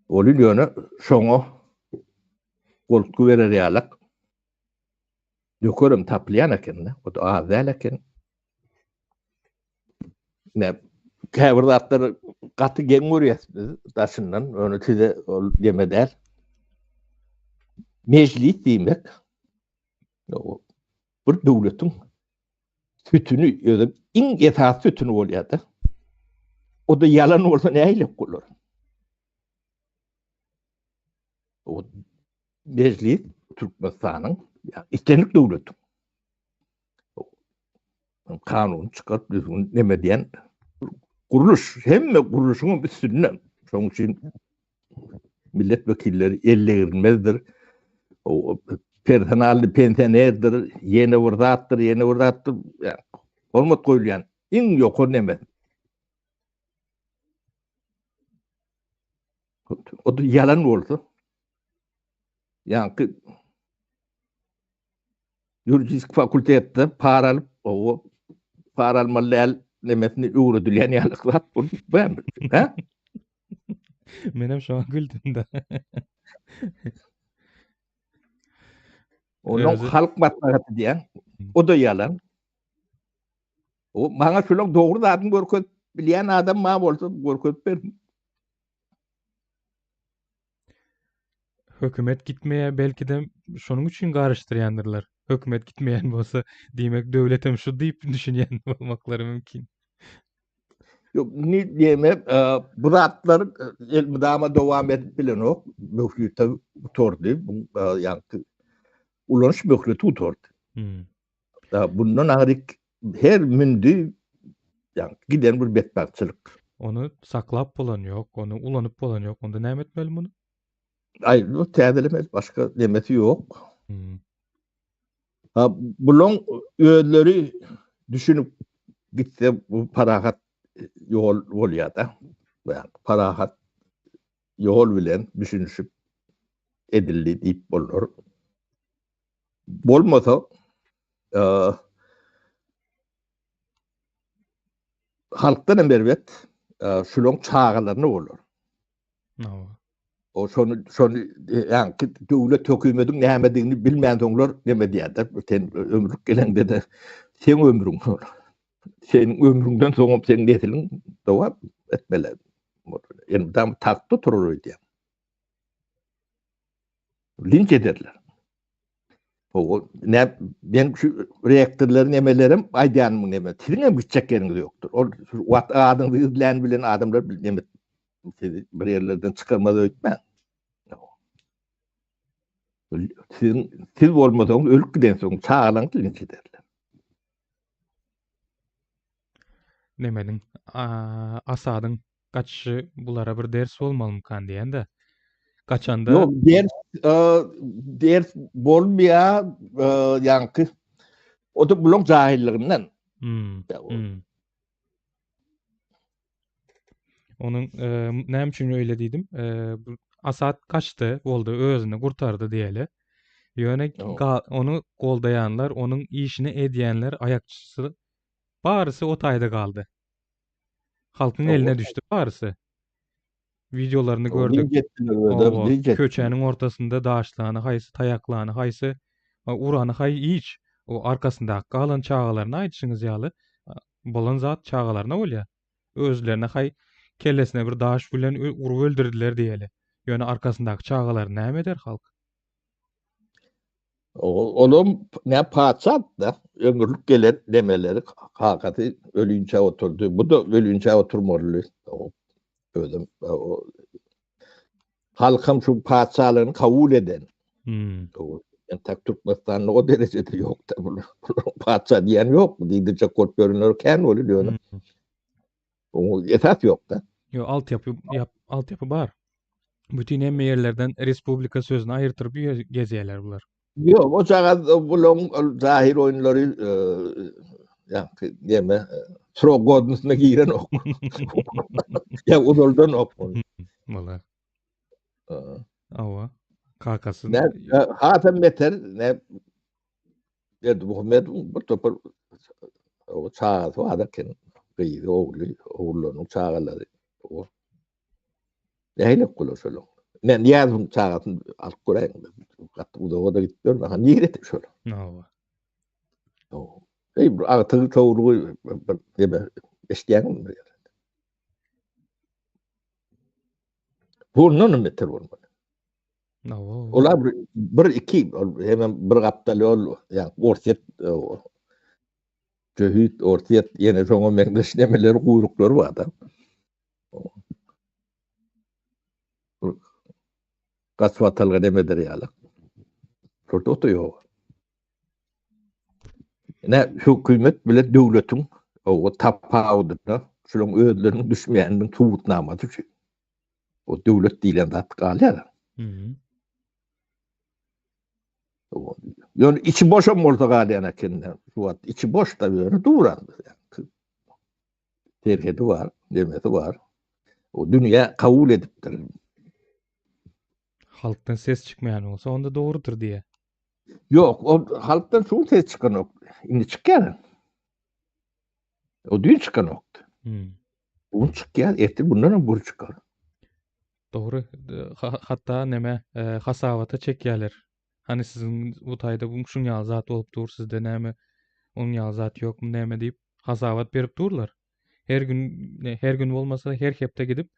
B: Ol ýöne şoňa goltgy berer ýalak nökerem tapylýan eken-de, o da az däl eken. Ne käbir zatlary gaty geň görýäs biz daşyndan, ýöne size ol deme däl. Mejlis diýmek bir döwletiň sütüni, özem iň esasy sütüni bolýar-da. O-da ýalan bolsa nähili bolar? O mejlis Türkmenistanyň islendik döwletiň kanun çykaryp düzgün neme diýen gurluş, hemme gurluşyň üstünde. Şonuň üçin millet wekilleri ellegirilmezdir. Personally pensionerdir, ýene bir zatdyr, ýene bir zatdyr. Hormat goýulýan iň ýokary neme. O da ýalan bolsa, ýaňky ýuridik fakultetde para alyp, o para almaly däl nemesini öwredilýän ýaly zat bu. Hä?
A: Menem şoňa güldüm-de.
B: Onuň halk maslahaty diýen, o da ýalan. O maňa şulaň dogry zadyny görkezip bilýän adam bar bolsa görkezip bersin.
A: Hökümet gitmeýär, belki-de şonuň üçin garyşdyrýandyrlar. Hökümet gitmeýän bolsa, diýmek döwletem şu diýip düşünýän bolmaklary mümkin.
B: Ýok, indi diýme, e, bu zatlar e, elmydama dowam edip bilenok. Möhleti gutardy. Bu e, ýaňky ulanyş möhleti gutardy. Hmm. Bundan aňryk her mündi ýa giden bir betbagtçylyk.
A: Ony saklap bolan ýok, ony ulanyp bolan ýok. Onda näme etmeli muny?
B: Aý, bu täzelemeli, başga nemesi ýok. Hmm. Ha, bulaň özleri düşünip gitse bu parahat ýol bolýar-da. Parahat ýol bilen düşünişip edildi diýip bolar. Bolmasa, e, Halkdan hem erbet şulaň çagalaryna bolar. O şony şony ýaňky döwlet hökümediň nämedigini bilmänsoňlar neme diýýärler. Sen ömürlik geleňde-de seň ömrüň şol. Seniň ömrüňden soňam seň nesliň dowam etmeli. Elmydama tagtda turar öýdýän. Linç ederler. O ne men şu rektorlar nemelerim aýdýanym neme. Siziň hem gitjek ýeriňiz ýokdur. Ol wagt adyňyzy gizlän bilen adamlar neme sizi bir ýerlerden çykarmaz öýtmäň. Siziň siz bolmasaňyz ölüp gidensoň çagalaryňyz linç ederler.
A: Nemeniň Asadyň gaçyşy bulara bir ders bolmalymykan diýende. Gaçanda
B: Ýok, ders ders bolmaýar, ýaňky o da bulaň jahillygyndan.
A: Hmm. hmm. Onuň näme üçin öýle diýdim? Asad gaçdy, boldy, özüni gurtardy diýeli. Ýöne ony goldaýanlar, onuň işini edýänler, aýakçysy barysy o taýda galdy. Halkyň eline düşdi barysy. Wideolaryny gördük. Köçäniň ortasynda daşlany, haýsy taýaklany, haýsy urany haý hiç. O arkasyndaky galan çagalaryna aýdyşyňyz ýaly bolan zat çagalaryna bolýar. Özlerine haý kellesine bir daş bilen urup öldürdiler diýeli. Ýöne arkasyndaky çagalary näme eder halk?
B: Olam ne patyşa-da ömürlik gelen nemeleri kakasy ölünçä oturdy. Bu da ölünçä oturmaly. Özüm halkam şu patyşalygyny kabul eden.
A: Hmm.
B: Entek Türkmenistanda o derejede ýok-da bular. Patyşa diýen ýok, diýdirjek bolup ýörenler kän boldy ýöne. Hmm. Oňa esas ýok-da.
A: Ýok, altyapy ýap, altyapy bar. Bütin hemme ýerlerden respublika sözüni aýyrtyryp gezýärler bular.
B: Ýok, o jagaz bulaň ol zahir oýunlary ýa-ki näme srok godnostyna girenok. Ýa uzaldan ok.
A: Wala. Awa. Kakasy.
B: Ne hasam beter ne Berdimuhamedowyň bir topar o çagasy bar eken. Gyzy, ogly, ogullarynyň çagalary. O Nähili bolar şol? Men Nyýazowyň çagasyny alyp göräýiň. Gaty uzaga-da gidip ýörme. Ha nirede şol?
A: Hawa.
B: Eý, bir agtygy çowlugy bir neme eşidýäňmi bir ýerde? Bundan hem beter bolmaly.
A: Hawa.
B: Olar bir, bir iki, ol hemem bir gapdal ýol, ýa Orsýet, Jöhit, Orsýet, ýene şoňa meňzeş nemeleri, guýruklary bar-da. Gaçybatalga nemedir ýaly. Şurada otu ýok. Ne hökümet bilen döwletiň o tapawudyna şularyň özleriniň düşmeýäniniň subutnamasy üçin. O döwlet diýlen zat galýar.
A: Mhm.
B: Ýöne içi boşam bolsa galýan eken. Şu wagt içi boş da ýöne duran. Serhedi bar, demesi bar. O dünýä kabul edipdir.
A: Halkdan ses çykmaýan bolsa onda dogrudyr diýe.
B: Ýok, o halkdan şu ses çykanok. Indi çykýar. O düýn çykanokdy.
A: Hmm.
B: Bu gün çykýar, ertir bundan hem gür çykar.
A: Dogry. Hatda neme e, hasabata çekýärler. Hany siziň bu taýda bu şuň ýaly zat bolup dur, sizde näme onuň ýaly zat ýokmy näme diýip hasabat berip durlar. Her gün her gün bolmasa her hepde gidip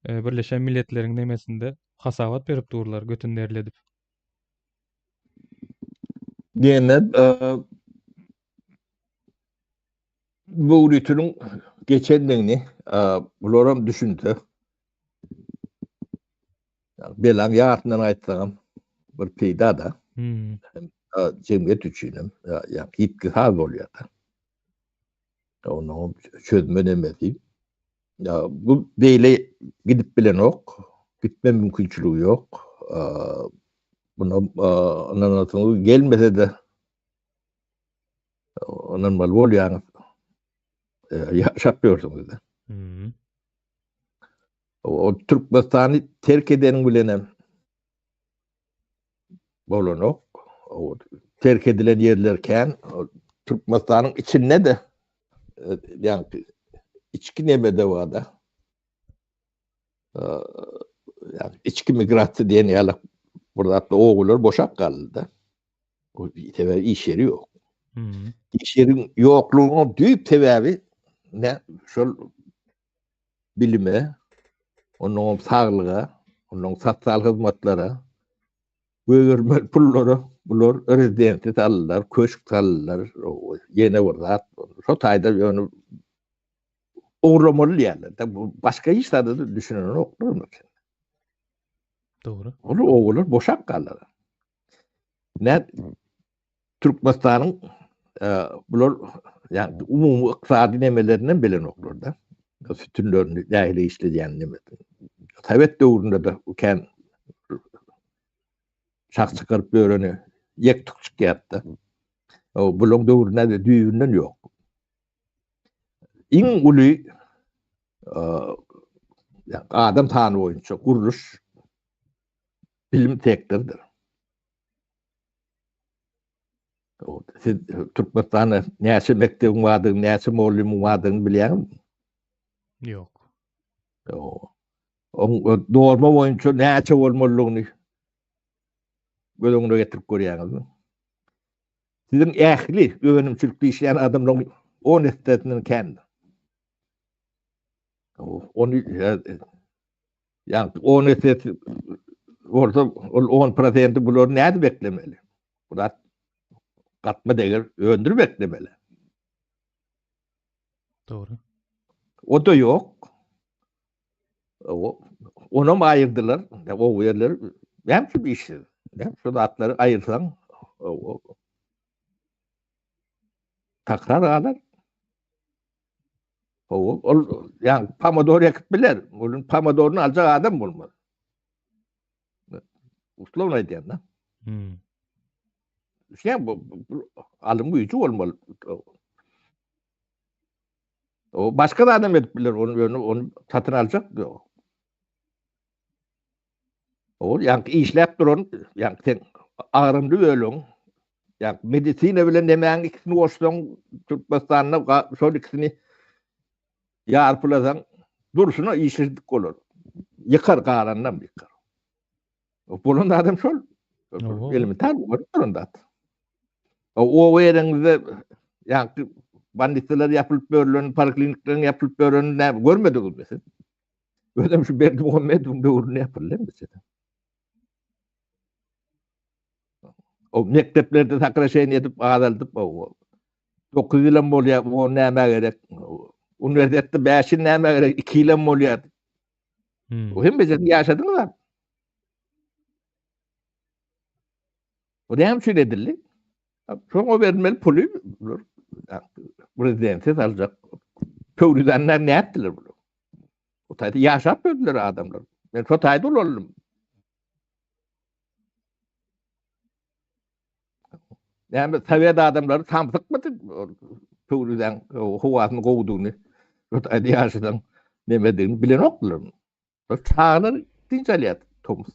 A: e, Birleşen Milletleriň nemesinde hasabat berip durlar götün derledip.
B: Diýende e, möwritiniň geçendigini e, bularam düşünse Belaň ýarysyndan gaýtsaňam bir peýda-da.
A: Hmm.
B: Jemgyýet üçin hem ýa ýitgi az bolýar-da. Onuň çözme nemesi. Ýa bu beýle gidip bilenok, gitme mümkinçiligi ýok. Buna ynanasyňyz gelmese-de ynanmaly bolýaňyz. Ýaşap ýörsüňiz-de.
A: Hmm.
B: O Türkmenistany terk edeniň bilenem bolanok. O terk edilen ýerler kän. Türkmenistanyň içinde-de e, ýagny. içki neme-de bar-da. Ýagny içki migrasiýa diýen ýaly bir zatda obalar boşap galdy-da. Sebäbi iş ýeri ýok. Iş ýeriň ýoklugynyň düýp sebäbi ne? Şol bilime, onnoňam saglyga, onnoň sosial hyzmatlara goýbermeli pullara bular rezidensiýa saldylar, köşk saldylar, ýene bir zat. Şo taýda ýöne ogurlamaly diýýärler. Bu başga hiç zada da düşünenoklar.
A: Dogry.
B: Ol obalar boşap galdylar. Ne Türkmenistanyň e, bular ýagny umumy ykdysady nemelerinden bilenoklar da. Sütünlerini nähili işledýän neme. Sowet döwründe de kän şah çykaryp ýöreni ýek-tük çykýardy. O bulaň döwründe de düýbünden ýok. Iň uly e, adam sany boýunça gurluş bilim sektorydyr. Siz Türkmenistanda näçe mekdebiň bardygyny, näçe mugallymyň bardygyny bilýäňizmi?
A: Ýok.
B: Oň norma boýunça näçe bolmalydygyny göz öňüne getirip görýäňizmi? Siziň ähli önümçilikde işleýän adamlaryň 10 essesinden kändir. Ony Ýagny 10 essesi bolsa ol 10 prosenti bulary nädip eklemeli? Bu zat gatma deger öndürip eklemeli.
A: Dogry.
B: O da ýok. O onam aýyrdylar. O ýerler näme üçin işsiz? Näme şu zatlary aýyrsaň, o takrar galar. Hawa, ol ýa pomidor ekip biler. Onuň pomidoryny aljak adam bolmaz. Uslovno aýdýan da.
A: Hmm.
B: Şeýle bu, bu alym güýji bolmaly. O başga da adam edip biler, onu ýöne ony satyn aljak ýok. Ol ýaňky işläp duran, ýaňky sen agramly bölegiň, ýaňky medisina bilen nemäň ikisini goşsaň, Türkmenistanda şol ikisini ýarpylasaň, durşuna işsizlik bolar. Ýykar, galanynam ýykar. Bolan zadam şol. Elementar bolup duran zat. Oba ýeriňizde ýaňky bolnisalar ýapylyp börülen, poliklinikleriň ýapylyp börülenini näme görmediňizmi siz? Özem şu Berdimuhamedowyň döwründe ýapyldy hemmesi. O mekdeplerde sakraşeniýe edip azaldyp o 9 ýylam bolýar, o nämä gerek? Uniwersitetde 5 ýyl nämä gerek? 2 ýylam bolýar. Hmm. O hemmesini ýaşadyňyz abi. O näme üçin edildi? Şoňa berilmeli puly bular prezidente saljak. Pöwrizänler nätdiler bular? O taýda ýaşap öldüler adamlar. Men şo taýda ulaldym. Näme sowet adamlary samsykmydy? Pöwrizäň howasyny gowudygyny, şo taýda ýaşasaň nemedigini bilenokdylar. Çagalar dynç alýar tomus.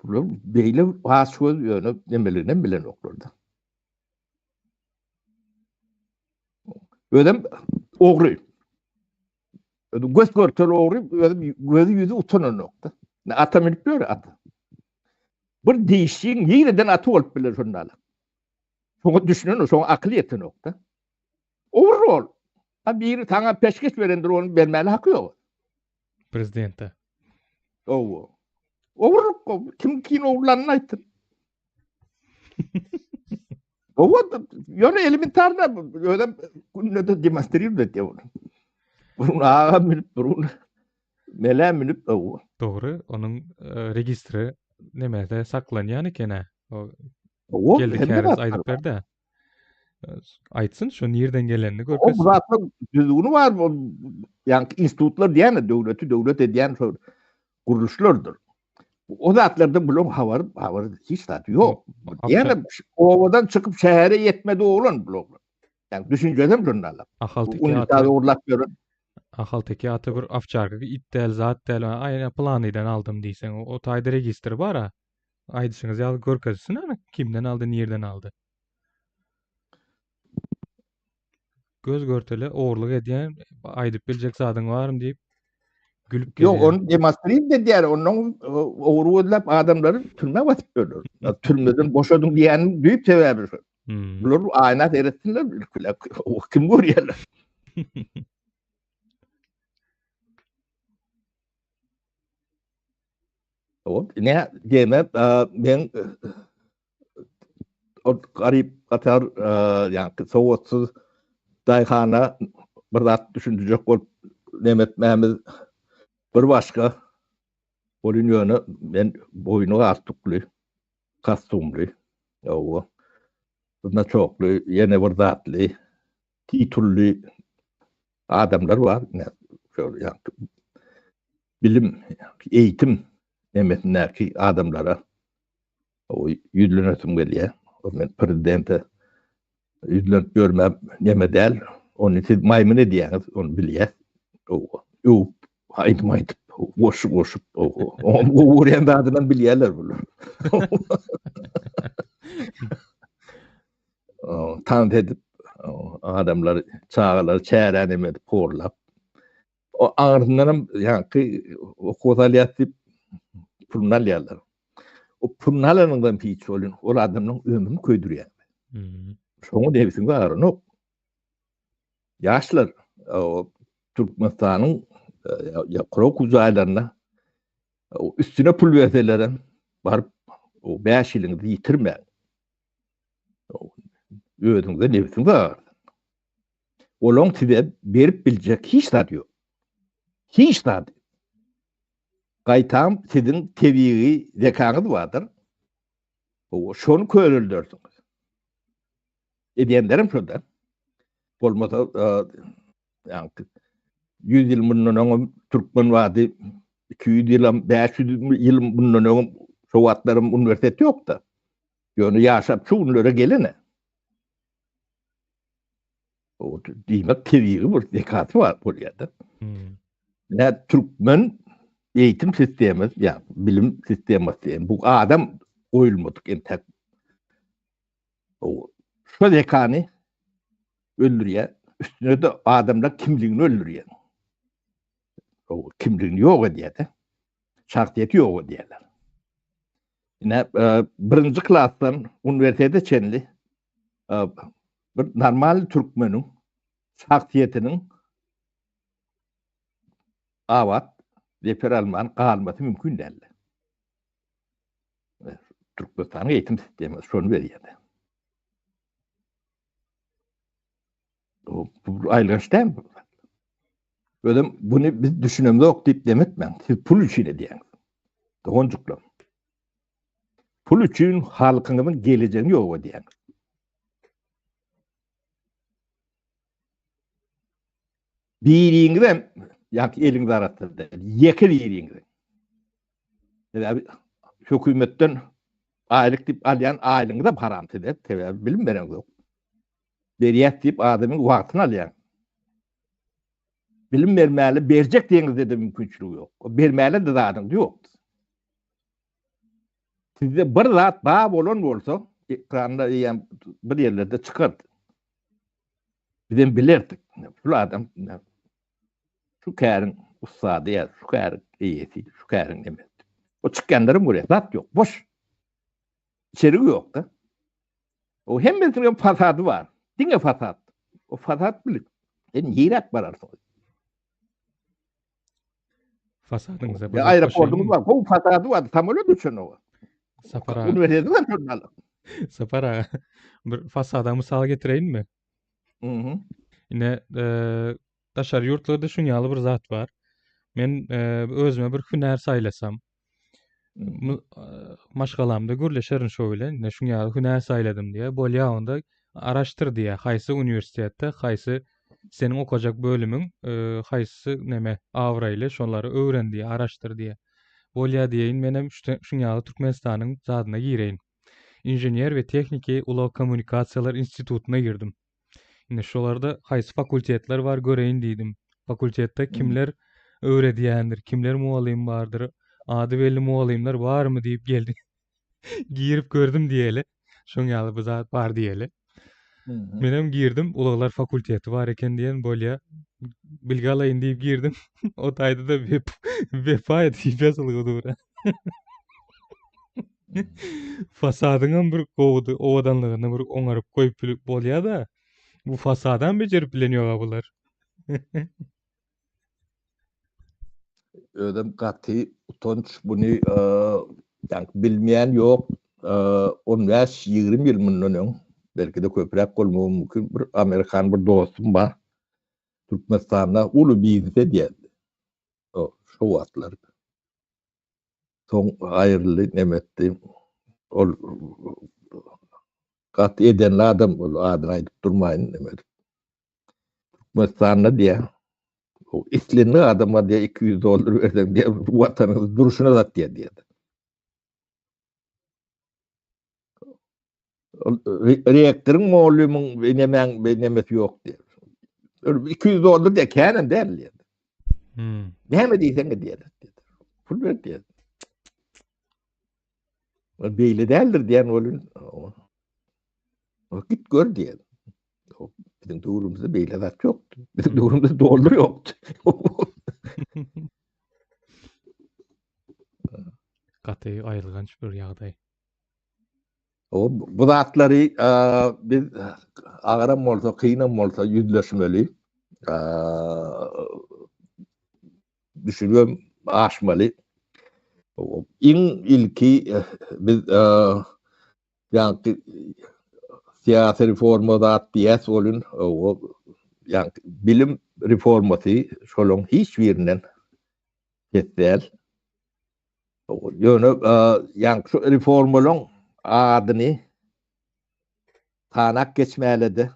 B: Bular beýle aç göz ýöne nemeliginem bilenoklar-da. Özem ogry. Özüm göz görtel ogry, özüm gözi ýüzi utananokda. Ne ata münüp ýör ata. Bir dişiň nireden aty bolup biler şonda. Şoňa düşünen, şoňa akyl ýetenokda. Ogry ol. Ha biri saňa peşgeş berendir, ony bermäli haky ýok.
A: Prezidente.
B: Owo. Ogurlyk kim kim ogurlanyny aýtsyn. Owo, ýöne elementarna özem günde demonstrirowat edýär ony. Burun aga münüp, burun melä münüp, owo.
A: Dogry, onuň e, registri nemede saklanýan eken-ä. O
B: Owo,
A: Geldi
B: hemme
A: Käriz
B: zatlar
A: aýdyp
B: bar.
A: berdi. Aýtsyn şu nirden gelenini
B: O
A: görkezsin.
B: zatlar düzgüni bar, bu ýaňky institutlar diýýän döwleti döwlet edýän şol gurluşlardyr. O zatlardan bularyň habary, habary hiç zat ýok. Diýýän obadan çykyp şähere ýetmedi oglan bular. Ýani düşünjesem şonda Allah.
A: Ahalteke
B: aty ogurlap ýören.
A: Ahalteke aty bir owçarka it däl, zat däl. Aýna planydan aldym diýseň, o taýda registr bar-a. Aýdyşyňyz ýaly görkezsin ana kimden aldy, nirden aldy. Göz görtele ogurlyk edýän, aýdyp biljek zadyň barmy diýip gülüp
B: Ýok,
A: gelýär.
B: ony demonstrirt edýär, ondan ogry gözläp adamlary türmä basyp ýörler. Türmeden boşadyň diýýäniň düýp sebäbi şol.
A: Hmm.
B: Bular aýna seretsinler, kim görýärler? Hop, ne diýme, men o garyp gatar, ýa-ni sowatsyz daýhana bir zat düşündirjek bolup neme etmämiz bir başga. Bolun ýöne men boýny galstukly, kostumly, ýowa, znaçokly, ýene bir zatly, titully adamlar bar. Şol ýa-ni bilim, eýitim nemesindäki adamlara ýüzlenesim gelýär. O men prezidente ýüzlenip ýörmem neme däl. Ony siz maýmyn edýäňiz, ony bilýäs. Öwüp, aýdym aýdyp, goşgy goşup, oňam gowy görýän zadynam bilýärler bular. Tans edip, adamlary, çagalary çärä neme edip, horlap. O aňyrsyndanam ýaňky okuwa salýas diýip puluny alýarlar. O puluny alanyňdan hiç bolýan, ol adamyň ömrüni köýdürýär.
A: Hmm.
B: Şoňa nebsiň agyranok. Ýaşlar o Türkmenistanyň ýokary okuw jaýlarynda üstüne pul berselerem baryp o 5 ýylyňyzy ýitirmäň. Özüňize nebsiňiz agyrsyn. Olaň size berip biljek hiç zady ýok. Hiç zady. Gaýtam siziň tebigy zekaňyz bardyr. Hawa, şony köneldersiňiz. Edýänlerem şo-da. Bolmasa, ýaňky 100 ýyl mundan öňem türkmen bardy, 200 ýylam, 500 ýyl mundan öňem şo wagtlaram uniwersitet ýokdy. Ýöne ýaşap şu günlere gelene. O diýmek tebigy bir zekasy bar bolýar-da.
A: Hmm.
B: Ne türkmen eğitim sistemi, ya bilim sisteması diýen bu adam goýulmadyk entek. O şu zekany öldürýär. Üstüne de adamlar kimligini öldürýär. O kimligini ýok edýär-de. Şahsyýeti ýok edýärler. Ine, e, birinji klasdan uniwersitete çenli e, bir normal türkmeniň şahsyýetiniň abat zeper alman galmasy mümkin däldi. E, Türkmenistanyň eğitim sistemi şony berýär. Bu aýylganç dälmi bu? Özem bunu biz düşünemzok diýip demetmäň. Siz pul üçin edýäňiz. Doganjyklarym. Pul üçin halkyňyzyň gelejegini ýok edýäňiz. Biriňizem ýa-ki eliňiz arassa däl. Ýeke biriňiz. Sebäbi hökümetden aýlyk diýip alýan aýlygyňyzam haram size. Sebäbi bilim bereňzok. Berýäs diýip adamyň wagtyny alýaň. Bilim bermäli berjek diýeňizde-de mümkinçiligi ýok. Bermäli-de zadyňyz ýok. Sizde bir zat bar bolan bolsa, ekranda eýýäm bir ýerlerde çykardy. Bizem bilerdik. Şul adam şu käriň ussady ýa şu käriň eýesi, şu käriň nemesi. O çykýanlaram görýär, zat ýok, boş. İçerigi ýok-da. O hemmesiniň fasady bar. Diňe fasad. O fasad bilip, sen niräk bararsyň?
A: Fasadyňyza
B: bir aeroportumyz bar. Gowy fasady bar. Samolýot uçanok.
A: Sapar aga.
B: Uniwersiteti bar şonda alyp.
A: Sapar aga, bir fasada mysal getireýinmi?
B: Mhm.
A: Ine, e, daşary ýurtlarda şuň ýaly bir zat bar. Men e, özüme bir hünär saýlasam, maşgalamda gürleşerin şo bilen, ine şuň ýaly hünär saýladym diýe, bolýa onda araşdyr diýe, haýsy uniwersitetde, haýsy seniň okajak bölümiň, haýsy neme abraýly, şolary öwren diýe, araşdyr diýe. Bolýa diýeýin, menem şuň ýaly Türkmenistanyň zadyna gireýin. Inžener we tehniki ulag kommunikasiýalar institutyna girdim. Indi şolarda haýsy fakultetler bar göreýin diýdim. Fakultetde kimler öwredýändir, kimler mugallym bardyr, ady belli mugallymlar barmy diýip geldim. Girip gördüm diýeli. Şoň ýaly bir zat bar diýeli. Menem girdim, ulaglar fakulteti bar eken diýen bolýa. Bilgi alaýyn diýip girdim. O taýda-da web wepa diýip ýazylgy dur. Fasadyňam bir gowudy, owadanlygyny bir oňaryp goýup bilip bolýa-da. Bu fasadam bejerip bilen ýok-a bular.
B: Özem gaty utanç buny ýaňky bilmeýän ýok. On bäş, 20 ýyl mundan öň, belki-de köpräk bolmagy mümkin, bir amerikan bir dostum bar. Türkmenistanda uly biznes edýärdi. O şo wagtlar. Soň aýryldy, neme etdi. Ol gaty edenli adam, ol adyny aýdyp durmaýyn, neme edip. Türkmenistanda diýýär, islendik adama diýýär 200 dollar berseň diýýär, watanyňyzy durşuna satýar diýýär. Ol rektoryň, mugallymyň, nemäň nemesi ýok diýýär. 200 dollar diýýär, känem däl diýýär. Hmm. Näme diýseň diýýär. Pul ber diýýär. Beýle däldir diýen welin, git gör diýen. Biziň döwrümizde beýle zat ýokdy. Biziň döwrümizde dollar ýokdy.
A: Gaty aýylganç bir ýagdaý.
B: O bu zatlary biz agyram bolsa, kynam bolsa ýüzleşmeli. Düşünibem aşmaly. Iň ilki biz ýaňky syýasy reforma zat diýäs welin, ýaňky bilim reformasy şolaň hiç birinden pes däl. Ýöne ýaňky şu reformalaryň adyny sanap geçmäle-de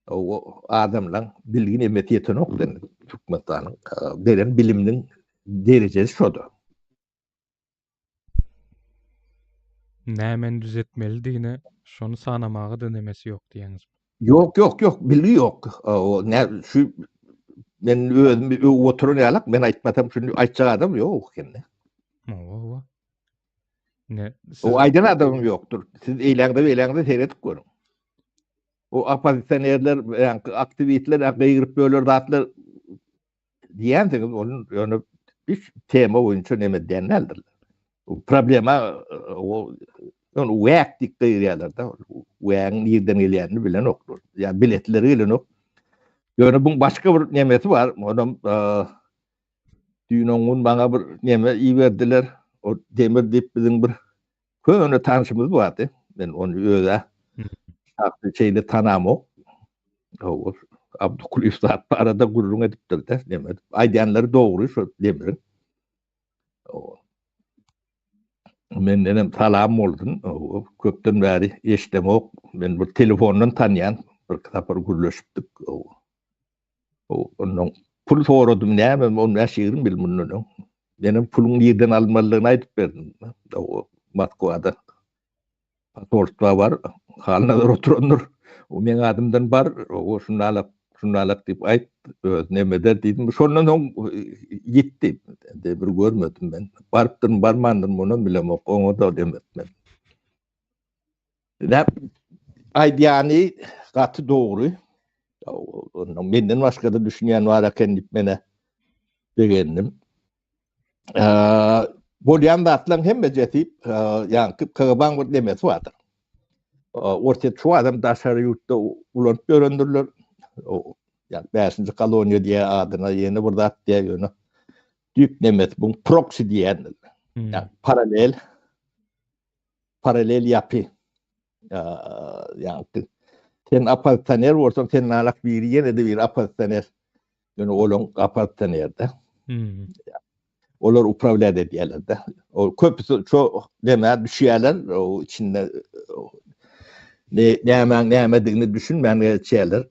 B: O adamlaň bilgi nemesi ýetenok den Türkmenistanyň beren biliminiň derejesi şoda.
A: Nämeni düzetmelidigine şony sanamaga-da nemesi ýok diýýäňizmi?
B: Ýok, ýok, ýok, bilgi ýok. O nä şu men özümi öwüp oturan ýalak, men aýtmasam şuny aýtjak adam ýok ekende.
A: Hawa, hawa.
B: Ne, siz... O aýdan adamym ýokdur. Siz eýläňde beýläňde seredip görüň. O oppozisionerler, ýaňky aktiwistler gygyryp böler zatlar diýensiňiz, onuň ýöne hiç tema boýunça neme edýän däldirler. O problema o ýöne wäk diýip gygyrýarlar-da. Wägiň nirden gelýänini bilenoklar. Ýa biletleri gelenok. Ýöne buň başga bir nemesi bar. Onam düýn oň gün maňa bir neme iberdiler. O Demir diýip biziň bir Köne tanşymyz bardy. Men ony öz-ä şahsy şeýle tanamok. Hawa, Abdykulyýew zat barada gürrüň edipdir-de, neme edip. Aýdýanlary dogry şo Demiriň. Hawa. Mendenem salam bolsun. Hawa, köpden bäri eşidemok. Men bir telefondan tanýan. Birki sapar gürleşipdik. Hawa. Ondan pul soradym näme 15-20 ýyl mundan öň. Menem puluň nirden almalydygyny aýdyp berdim. O Moskwada posolstwa bar, Halnazar oturandyr. O meň adymdan bar, o şundalak, şundalak diýip aýt, öz neme eder diýdim. Şondan soň ýitdi. Indi bir görmedim men. Barypdyryn, barmandyryn, munam bilemok. Oňa da dem etmedim. Näp aýdýany gaty dogry. Ondan menden başga-da düşünýän bar eken diýip menä begendim. Bolýan zatlaryň hemmejesi ýaňky KGB-nyň bir nemesi bardyr. Orsýet şu adam daşary ýurtda ulanyp ýörendirler. Ýa 5-nji koloniýa diýä adyna ýene bir zat diýä ýöne düýp nemesi bu proksi diýendir. Ýa paralel paralel ýapy. Ýa sen oppozisioner bolsaň, sen nalak biri ýene-de bir oppozisioner. Ýöne olaň oppozisionerde. Hmm. Olar upravlýat edýärler-de. O köpüsi şo demä düşýärler, o içinde ne nämäň nämedigini düşünmän geçýärler.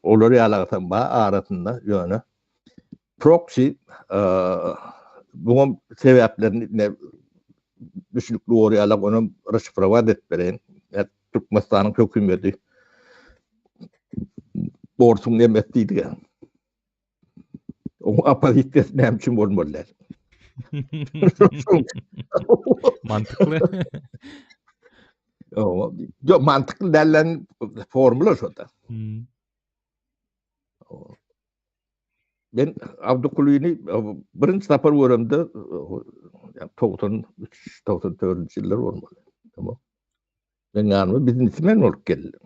B: Olar ýalagsam bar arasynda ýöne proksi buňam sebäplerini ne düşnükli bolýarlar, onam rasşifrowat edip bereýin. Türkmenistanyň hökümeti borsuň emes diýdik. Oň oppozisiýasy näme üçin bolmaly däl?
A: Mantykly.
B: Ýok, mantykly däl. formula şo-da. Men Abdykulyny birinji sapar göremde 93 94-nji ýyllar bolmaly. Tamam. Men ýanyma biznesmen bolup geldi.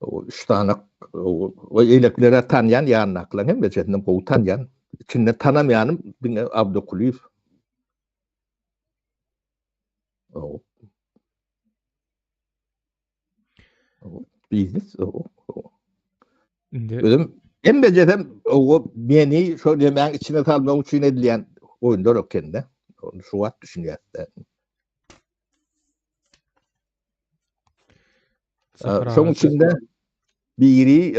B: O üç sany o eýleklere tanýan ýanyndakylaryň hemmesini gowy tanýan. Içinde tanamaýanym diňe Abdykulyýew. O. Biznes o.
A: Indi
B: Özüm hemmejesem o meni şo nemäň içine salmak üçin edilýän oýunlar ekende. Ony şu wagt düşünýäs-de. Şoň içinde biri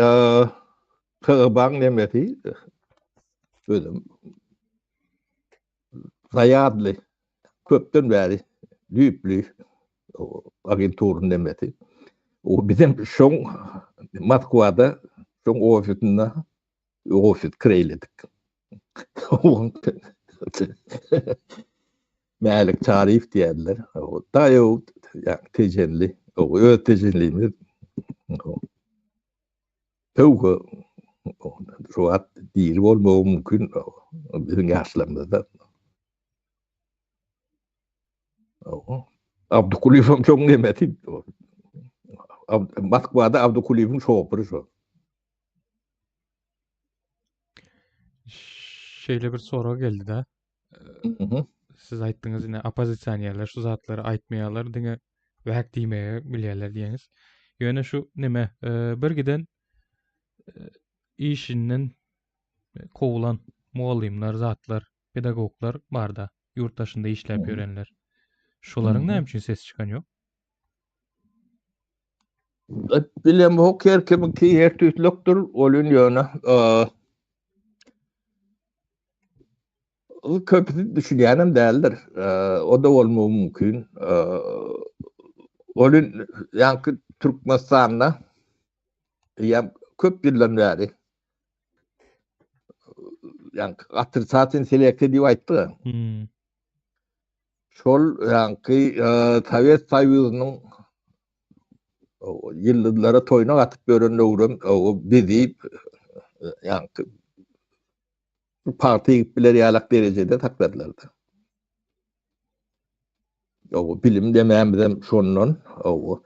B: KGB-nyň nemesi özüm zaýadly köpden bäri düýpli agenturyň nemesi. O bizem şoň Moskwada şoň ofisinde ofis kireýledik. Mälik Çaryýew diýerler. Daýaw, ýa tejenli, öz tejenlimiz. Töwke şu wagt diri bolmagy mümkin biziň ýaşlarymyzda. Abdykulyýewiň şoň nemesi. Moskwada Abdykulyýewiň şoföri şo.
A: Şeýle bir sorag geldi-de. Siz aýtdyňyz ine oppozisionerler şu zatlary aýtmaýarlar, diňe wäk diýmegi bilýärler diýeňiz. Ýöne şu neme, e, bir giden e, işinden kowulan mugallymlar, zatlar, pedagoglar barda, ýurt daşynda işläp ýörenler. Şolaryň näme üçin sesi çykan ýok?
B: Bilemok her kimiňki her tüýslükdir, welin ýöne köpüsi düşünýänem däldir. O-da bolmagy mümkin. Welin ýaňky Türkmenistanda eýýäm köp ýyldan bäri ýaňky otrisatin seleksiýa diýip aýtdyk. Hmm. Şol ýaňky Sowet Soýuzynyň ýyldyzlara toýnak atyp ýören döwrem bizi ýaňky pagta egip biler ýalak derejede sakladylar-da. Ow, bilim demämizem şondan. Ow.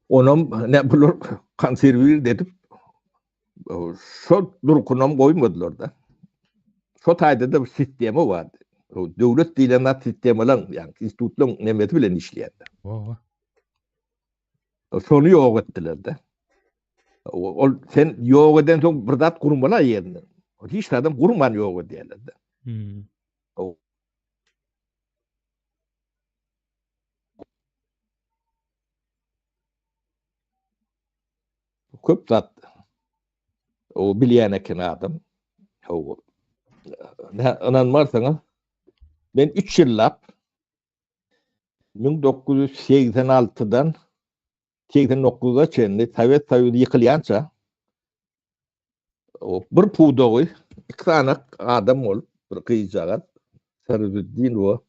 B: Onam ne bular konserwir edip şol durkunam goýmadylar-da. Şo taýda-da bir sistema bardy. Döwlet diýlen zat sistemalaň, ýagny institutlaryň nemesi bilen işleýärdi.
A: Owa.
B: Şony ýok etdiler-de. Ol sen ýok edensoň bir zat gurmaly ýerine. Hiç zadam gurman ýok edýärler-de.
A: Hmm.
B: Köp zat o bilýän eken adam. Hawa. Ynanmarsyňyz, men 3 ýyllap 1986-dan 89-a çenli Sowet Soýuzy ýykylýança bir pudagy iki sany adam bolup, bir gyzjagaz Sarüddinowa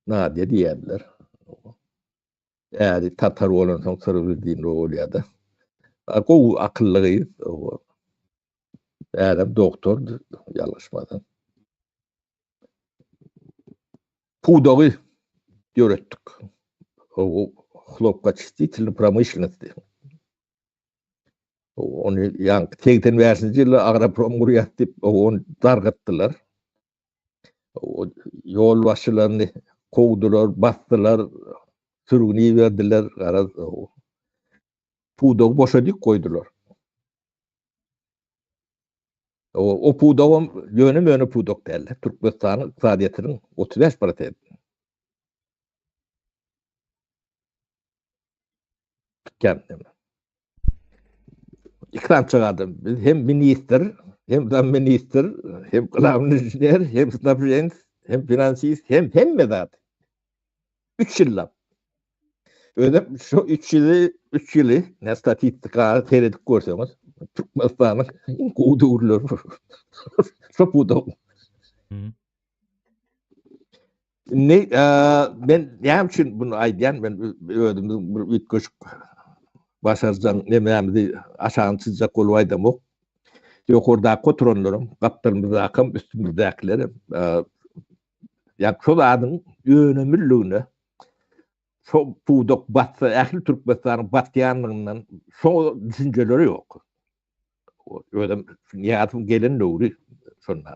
B: Nadýa diýýärdiler. Äri tatar bolansoň Syrwüddinowa bolýar-da. Gowy akylly gyz. Ärem doktordy, ýalňyşmasam. Pudagy döretdik. Hlopkoçistitelnyý promyşlennost. Ony ýaňky 85-nji ýylda agroprom gurýas diýip, ony dargatdylar. Ýolbaşçylaryny kowdular, basdylar, sürgün iberdiler, garaz, pudagy boşadyp goýdular. O, o pudagam ýöne-möne pudak däl. Türkmenistanyň ykdysadyýetiniň 35 prosenti. Tutýan neme. Iki sany adam. Biz hem ministr, hem zam ministr, hem glawnyý inžener, hem snabženec, hem finansist, hem hemme zat. 3 ýyllap. Özem şu 3 ýyly, 3 ýyly ne statistika seredip görseňiz, Türkmenistanyň iň gowy döwürleri. Şo pudak. Indi men näme üçin bunu aýdýan, men özümiziň bir üýtgeşik başarjaň nemämizi aşagyny çyzjak bolup aýdamok. Ýokardaky oturanlaram, gapdalymyzdakam, üstümizdäkilerem ýa şol zadyň önümliligine şo pudak batsa ähli Türkmenistanyň batýanlygyndan şo düşünjeleri ýok. Özem Nyýazowyň gelen döwri şonda.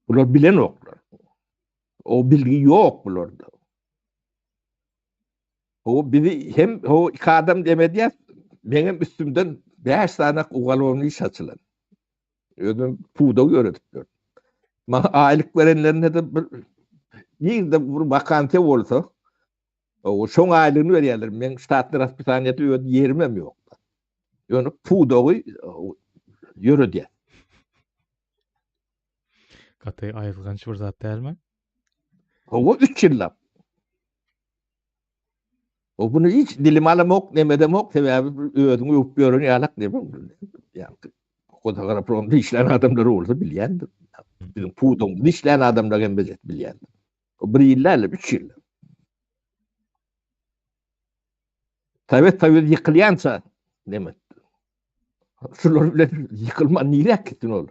B: Bular bilenoklar. O bilgi ýok bularda. O bizi hem o iki adam demedýär, meňem üstümden 5 sany ugalowny iş açylan. Özüm pudagy ýöredip ýörün. Maňa aýlyk berenlerinde de bir nirde bir wakansiýa bolsa, O şoň aýlygyny berýärler. Meň ştatny raspisaniýada öz ýerimem ýok. Ýöne pudagy ýöredýär.
A: Gaty aýylganç bir zat dälmi?
B: Hawa, 3 ýyllap. O bunu hiç dilim alamok, nemedemok, sebäbi özüňi öwüp ýören ýalak neme. Ýa-da Gozagarapronda işlän adamlar bolsa bilýändir. Biziň pudagymyzda işlän adamlar hem bilýändir. O bir ýyl däl, üç ýyl. Sowet Soýuzy ýykylýança neme? Şular bilen ýykylman niräk gitsin ol?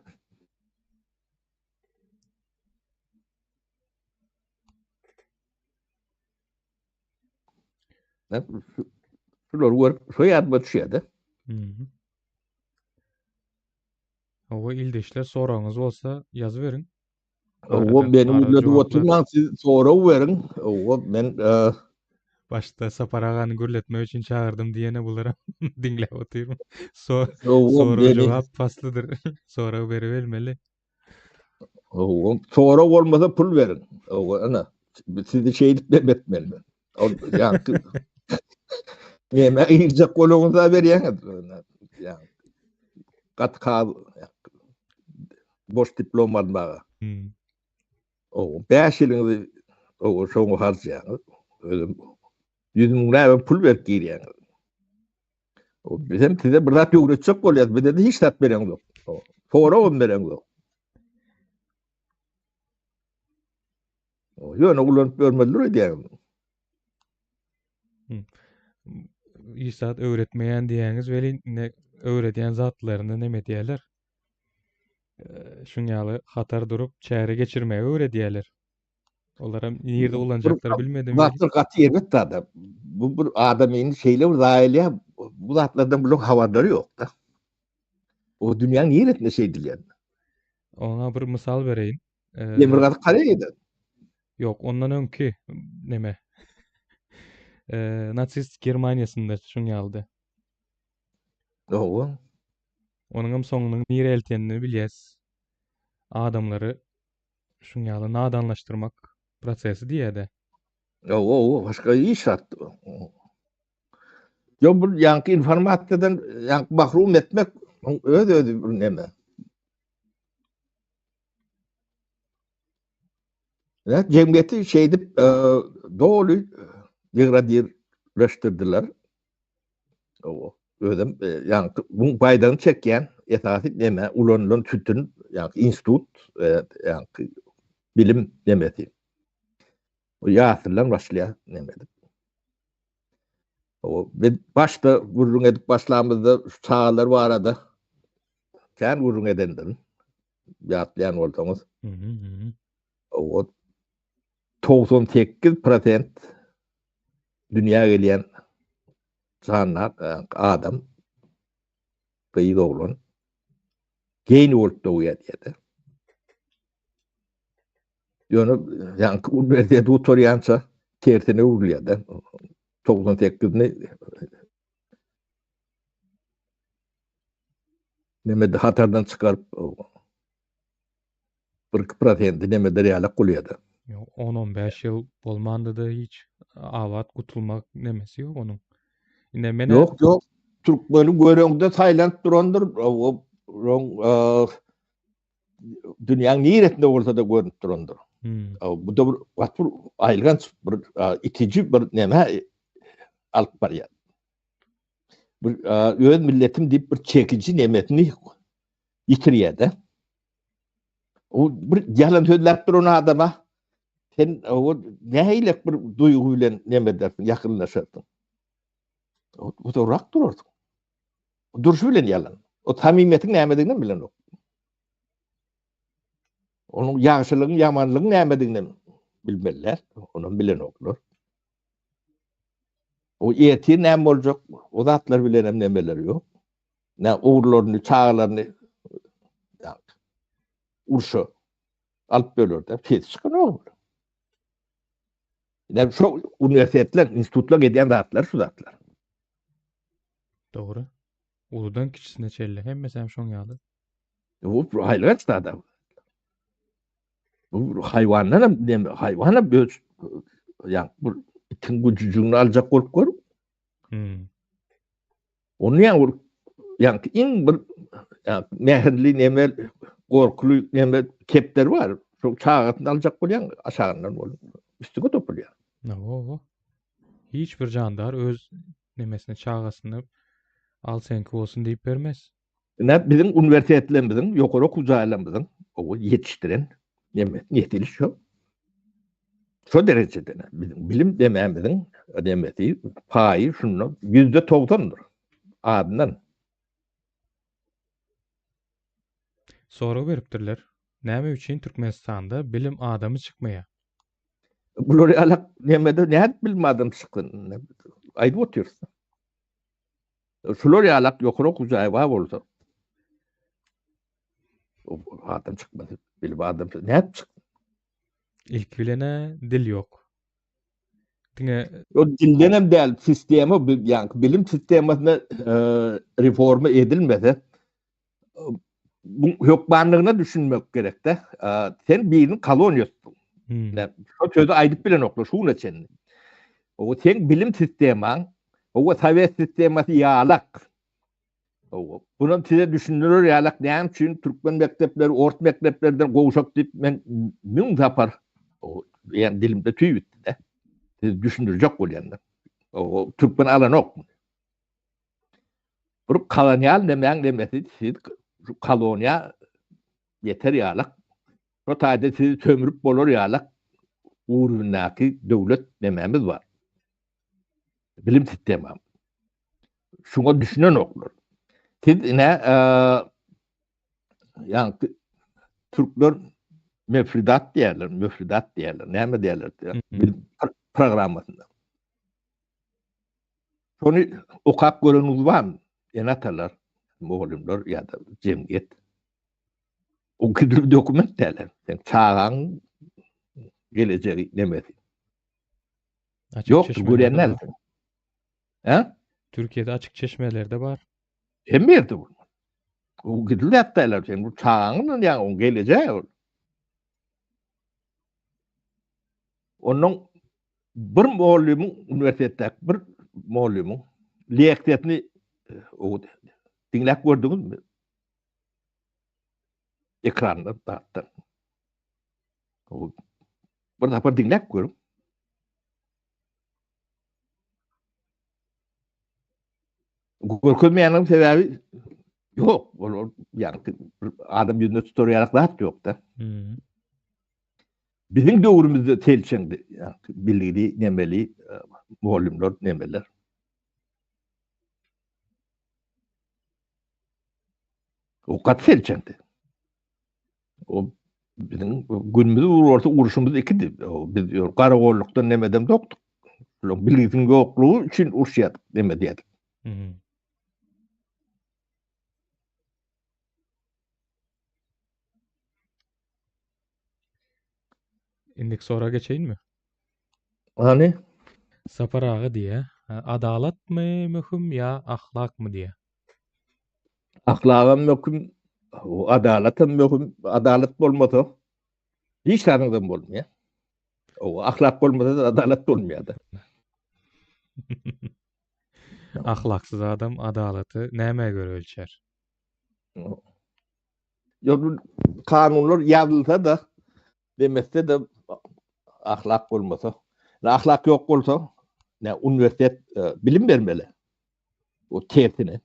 B: Şular görüp, şo ýadyma düşýär-de.
A: Hawa, ildeşler soragyňyz bolsa ýazyberiň.
B: Owa meni gürledip oturmaň siz sorag beriň. Owa men e,
A: Başda Sapar agany gürletmek üçin çagyrdym diýene bularam diňläp otyryn. So sorag jogap paslydyr. Sorag beribermeli.
B: Owa sorag bolmasa pul beriň. Owa ana sizi şeýdip dem etmeli men. Ol ýaňky Näme girjek boluňyza berýäňiz. Ýa gaty boş diplom almaga. Hmm. O 5 ýylyňyzy o şoňa harjaýaňyz. Özüm 100 müňläp pul berip girýäňiz. O biz hem size bir zat öwretjek bolýarys. Bize de hiç zat bereňzok. Soragam bereňzok. Ýöne ulanyp görmediler öýdýäňizmi?
A: Hiç zat öwretmeýän diýýäňiz welin, ine öwredýän zatlaryny neme edýärler? Şuň ýaly hatar durup çäre geçirmegi öwredýärler. Olaram nirde ulanjaklary bilmedim.
B: Bu zatlar gaty erbet zat. Bu bir adamyny şeýle bir zaýalaýar, bu zatlardan bularyň habarlary ýok-da. O dünýäň niresinde şeýdilýär?
A: Oňa bir mysal bereýin.
B: Demirgazyk Koreýada.
A: Ýok, ondan öňki neme? Nasist Germaniýasynda şuň ýalydy.
B: Hawa.
A: Onuň hem soňunyň nirä eltenini bilýäs. Adamlary şuň ýaly nadanlaşdyrmak prosesi diýýä-de.
B: Hawa, hawa, başga iş zat. Ýok, bu ýaňky informasiýadan ýaňky mahrum etmek öz-özi bir neme. Ýa jemgyýeti şeýdip e, doly degradirleşdirdiler. O özem e, ýaňky bu baýdagyny çekýän esasy neme ulanylan sütün, ýaňky institut, e, ýaňky bilim nemesi. O ýasyrdan başlaýar neme edip. O biz başda gürrüň edip başlamyzda şu çagalar barada kän gürrüň edendirin. Ýatlaýan bolsaňyz. O 98% dünýä gelýän jandar e, adam gyz oglan geniý bolup dogýar diýdi. Ýöne ýaňky uniwersitet gutarýança tersine öwrülýär-de. 98-ni Nemede hatardan çykaryp bir iki prosenti nemeder ýalak bolýar-da.
A: Ýok, 10-15 ýyl bolmanda-da hiç abat gutulmak nemesi ýok onuň. Ine men
B: Ýok, ýok. Türkmeni göreňde saýlanyp durandyr. O dünýäň niresinde bolsa-da görnüp durandyr. Hmm. Bu da bir gaty bir aýylganç bir itiji bir neme alyp barýar. Bir öz milletim diýip bir çekiji nemesini ýitirýär-de. O bir ýalan sözläp duran adama sen o nähili bir duýgy bilen neme edersiň, ýakynlaşarsyň. O uzagrak durarsyň. Durşy bilen ýalan. O samimiýetiň nämedigini bilenok. Onuň ýagşylygyň, ýamanlygyň nämedigini bilmeliler. Onam bilenoklar. O ertir näme boljak, o zatlar bilen hem nemeleri ýok. Ne ogrullaryny, çagalaryny urşa alyp böler-de, ses çykanok. Ne şu uniwersitetler, institutlar edýän zatlar şu zatlar.
A: Dogry. Uludan kiçisine çenli hemmesi hem şoň ýaly.
B: Bu haýlygaç da Bu haýwandan hem neme, haýwan hem öz ýa bu itiň güjüjigini aljak bolup gör.
A: Hmm.
B: Onu ýa bir ýa iň bir ýa mähirli neme gorkuly neme kepder bar. Şo çagasyny aljak bolýan aşagyndan bolup üstüňe topulýar.
A: Hawa. Hiç bir jandar öz nemesini çagasyny al seňki bolsun diýip bermez.
B: Ine biziň uniwersitetlerimiziň, ýokary okuw jaýlarymyzyň owo ýetişdiren neme nesili şo. Şo derejede biziň bilim demämiziň nemesi paýy şunda ýüzde togsandyr azyndan.
A: Sorag beripdirler, Näme üçin Türkmenistanda bilim adamy çykmaýar?
B: Bular ýalak nemede nädip bilim adamy çyksyn? Aýdyp otyrys. Şular ýalak ýokary okuw jaýy bar bolsa adam çykmaz. Bilim adam nädip çyksyn?
A: Ilki bilen-ä dil ýok. Diňe
B: O dildenem däl, sistema, ýagny bilim sistemasyna reforma edilmese, bu hökmanlygyna düşünmek gerekde. Sen biriniň koloniýasysyň. Hmm. Şo sözi aýdyp bilenoklar şu güne çenli. O seň bilim sistemaň, o sowet sistemasy ýalak. O bunam size düşündirer ýalak näme üçin türkmen mekdepleri ors mekdeplerden gowşak diýip men müň sapar o ýa dilimde tüý bitdi-de. Siz düşündirjek bolýan-da. O türkmen alanok. Bir kolonial nemäň nemesi siz şu koloniýa ýeter ýalak şo taýda sizi sömürip bolar ýalak ugrundaky döwlet nemämiz bar. Bilim sistemamyz. Şuňa düşünenoklar. Siz ine ýaňky türkler mefridat diýerler, müfridat diýerler, näme diýerler bilim programmasynda. Şony okap göreniňiz barmy? Ene-atalar, mugallymlar ýa-da jemgyýet. O gizli dokument däl. Sen çagaň gelejegi nemesi.
A: Açyk
B: Ýok,
A: çeşmelerde
B: görýän
A: bar.
B: dälsiň. Hä?
A: Türkiýede açyk çeşmelerde bar.
B: Hemme ýerde bar. O gizli zat däl. Sen bu çagaňyň ýa oň gelejegi ol. Ondan bir mugallymyň uniwersitetdäki bir mugallymyň leksiýasyny diňläp gördüňizmi? Ekranda zatdan. Bir sapar diňläp görüň. Görkezmeýänligiň sebäbi ýok. Ol ýagny adam ýüzüne tutar ýaly zat ýok-da.
A: Hmm.
B: Biziň döwrümizde selçeňdi. Bilgili, nemeli e, mugallymlar, nemeler. O gaty selçeňdi. O biziň günümiz bolsa urşumyz ikidi. Biz garagollukdan nemeden dokduk. Şularyň bilgisiniň ýoklugy üçin uruşýardyk, neme diýerdik.
A: Mhm. Indiki sora geçeýinmi?
B: Hany?
A: Sapar aga diýýär, adalatmy möhüm ýa ahlakmy diýýär.
B: Ahlagam möhüm, adalatam möhüm. Adalat bolmasa hiç zadyňam bolmaýar. O ahlak bolmasa da adalat bolmaýar-da.
A: Ahlaksyz adam adalaty nämä görä ölçär?
B: Ýok, bu kanunlar ýazylsa-da, demese-de ahlak bolmasa, ahlak ýok bolsa, ne uniwersitet e, bilim bermeli. O tersine,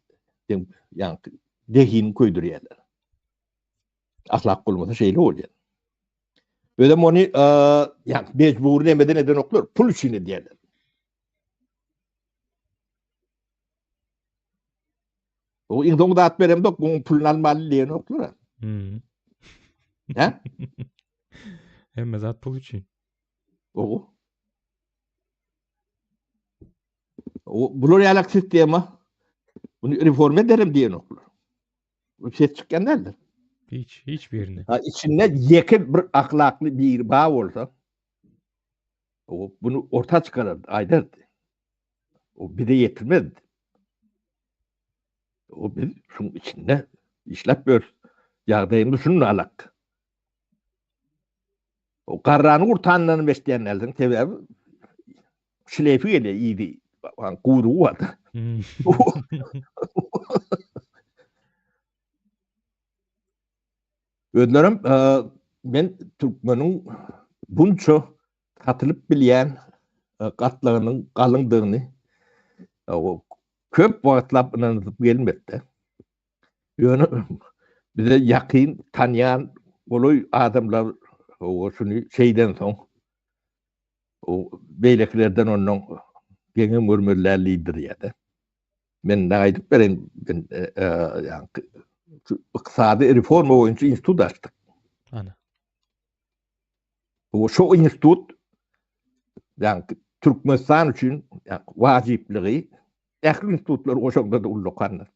B: ýaňky zehini köýdürýärler. Ahlak bolmasa şeýle bolýar. Özem ony ýa mejbury nemeden edenoklar, pul üçin edýärler. O iň soňky zat beremzok, buň puluny almaly diýenoklar.
A: Hmm.
B: Hä?
A: Hemme zat pul üçin.
B: O. O bular ýalak sistema. Bunu reform ederim diýenoklar. Bu ses çykýan däldir.
A: Hiç, hiç birine.
B: Ha, içinde ýeke bir ahlakly biri bar bolsa, o bunu orta çykarardy, aýdardy. O bize ýetirmezdi. O biz şuň içinde işläp ýörüs. Ýagdaýymyz şunda alak. O garrany gurtandan eşidýän dälsiň, sebäbi şleýfi gelýär, yzy, guýrugy bar.
A: Hmm.
B: Özlerem e, men türkmeniň bunça satylyp bilýän e, gatlagynyň galyňdygyny e, köp wagtlap ynanyp gelmedi. Ýöne bize ýakyn tanýan golaý adamlar o şuny şeýden soň o beýlekilerden ondan geňem görmeli däl diýdirýär-de. Men ne aýdyp bereýin, men ýa ykdysady reforma boýunça institut açdyk.
A: Ana.
B: O şo institut ýa Türkmenistan üçin wajyplygy ähli institutlar goşaňda-da ullakandyr.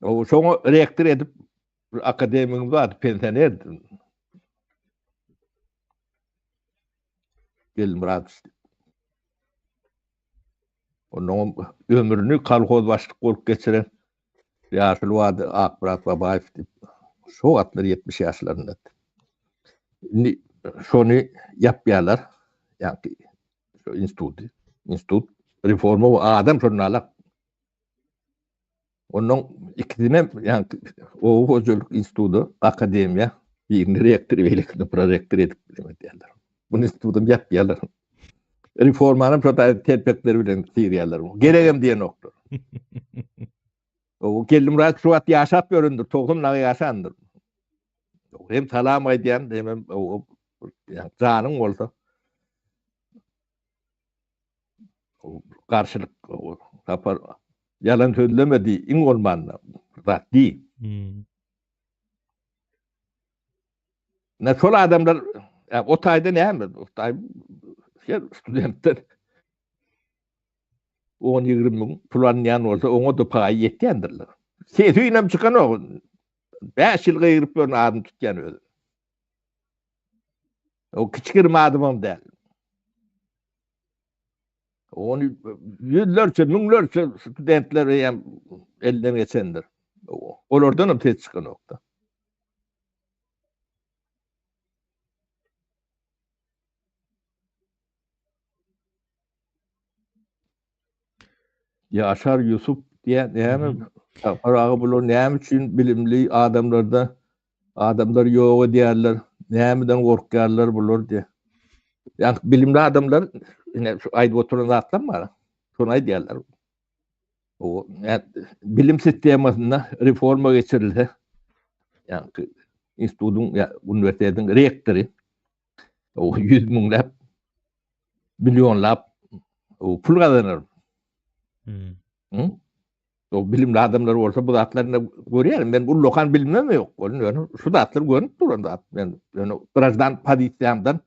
B: O şoňa rektor edip bir akademigimiz bardy, pensioner. Gelmyradow. Ondan ömrüni kolhoz başlyk bolup geçiren ýaşuly bardy, Akmyrat Babaýew diýip. Şo wagtlar 70 ýaşlarynda. Indi şony ýapýarlar. Ýa-ni şu instituty. Institut reforma bu adam şonda alak. Ondan ikisine ýa oba hojalyk instituty, akademiýa, birini rektor, beýlekisini prorektor edip edýärler. Bu institutam ýapýarlar. Reformany şo taýda telpekleri bilen syrýarlar. Geregem diýenoklar. O Geldimyrat şu wagt ýaşap ýörendir, 90 dagy ýaşandyr. Hem salam aýdýan, hem janyň bolsa. Garşylyk Sapar ýalan sözleme diý, iň bolmanda zat diý.
A: Hmm.
B: Ne şol adamlar o taýda näme? O taý her studentler 10-20 müň pul alýan bolsa oňa da paýy ýetýändirler. Sesi inem çykanok. 5 ýyl gygyryp ýörün adyny tutýan özi. O kiçigirim adamam däl. Ony ýüzlerçe, müňlerçe studentler hem elden geçendir. Olardan hem ses çykanokda. Ýaşar Ýusup diýen näme? Sapar aga bular näme üçin bilimli adamlarda adamlar ýok edýärler? Nämeden gorkýarlar bular diýe. Ýa bilimli adamlar ine şu aýdyp oturan zatlar bar. Şony aýdýarlar. O bilim sistemasynda reforma geçirilse, ýa institutyň ýa uniwersitetiň rektory o 100 müňläp millionlap o pul gazanar.
A: Hmm.
B: Hmm? O bilimli adamlar bolsa bu zatlaryny görýär. Men ullakan bilimim ýok. Ýöne şu zatlar görünip duran zat. Men ýöne grajdan pozisiýamdan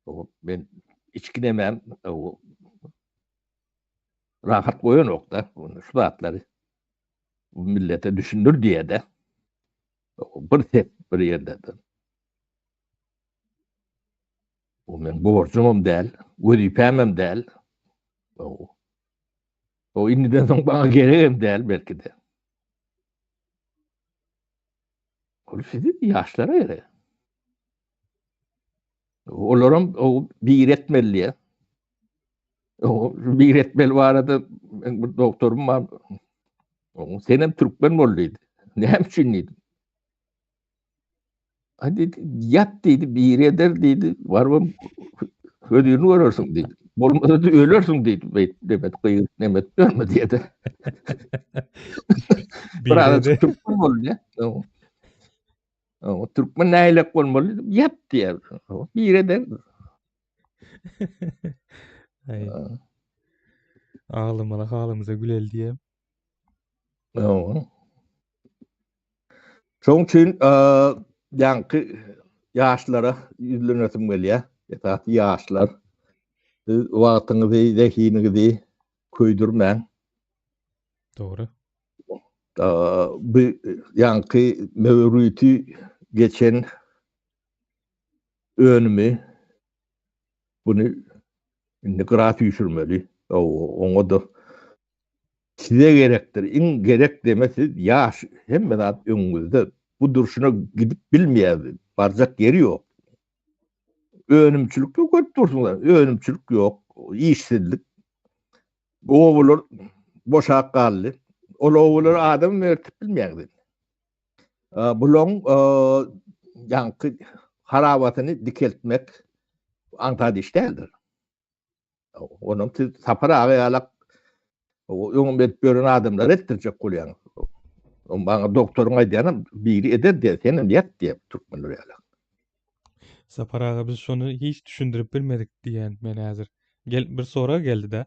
B: o men içki nemem o rahat goýanok da şu zatlary bu millete düşündir diýe-de. Bir ses bir ýerde. Bu men borcumam däl, wezipämem däl. O indiden soň bana geregem däl belki-de. Ol sizi ýaşlara gerek. Olaram o bir etmeli diýe. O bir etmeli barada men bir doktorym bar. O senem türkmen bol diýdi. Näme üçin diýdim. A diýdi, ýat diýdi, bir eder diýdi, barybam hödürini görersiň diýdi. Bolmasa da ölersiň diýdi. Beýt demet gyýyp nemet görme diýdi. Bir adam türkmen bol diýdi. O türkmen nähilek bolmaly? Ýat diýýär. Bir eder.
A: Aý. Aglamaly halymyza güleli diýýär.
B: Ýok. Şoň üçin ýaňky ýaşlara ýüzlenesim gelýär. Esasy ýaşlar. Siz wagtyňyzy, zehiniňizi köýdürmäň.
A: Dogry.
B: Bu ýaňky möwrüti geçen önümi buny indi gyra süýşürmeli. Oňa-da size gerekdir. Iň gerek deme siz ýaş, hemme zat öňüňizde. Bu durşuna gidip bilmeýär, barjak ýeri ýok. Önümçilik ýok, görüp dursuňyz. Önümçilik ýok, işsizlik. Obalar boşap galdy. Ol obalara adam ertip bilmeýäňiz. Bulaň ýaňky harabasyny dikeltmek aňsat iş däldir. Onam siz Sapar aga ýalak öňüm edip ýören adamlary etdirjek bolýaňyz. Maňa doktoryň aýdýanam biri eder diýýär, senem ýat diýýär türkmenler ýalak.
A: Sapar aga biz şony hiç düşündirip bilmedik diýýän men häzir. Gel bir sorag geldi-de.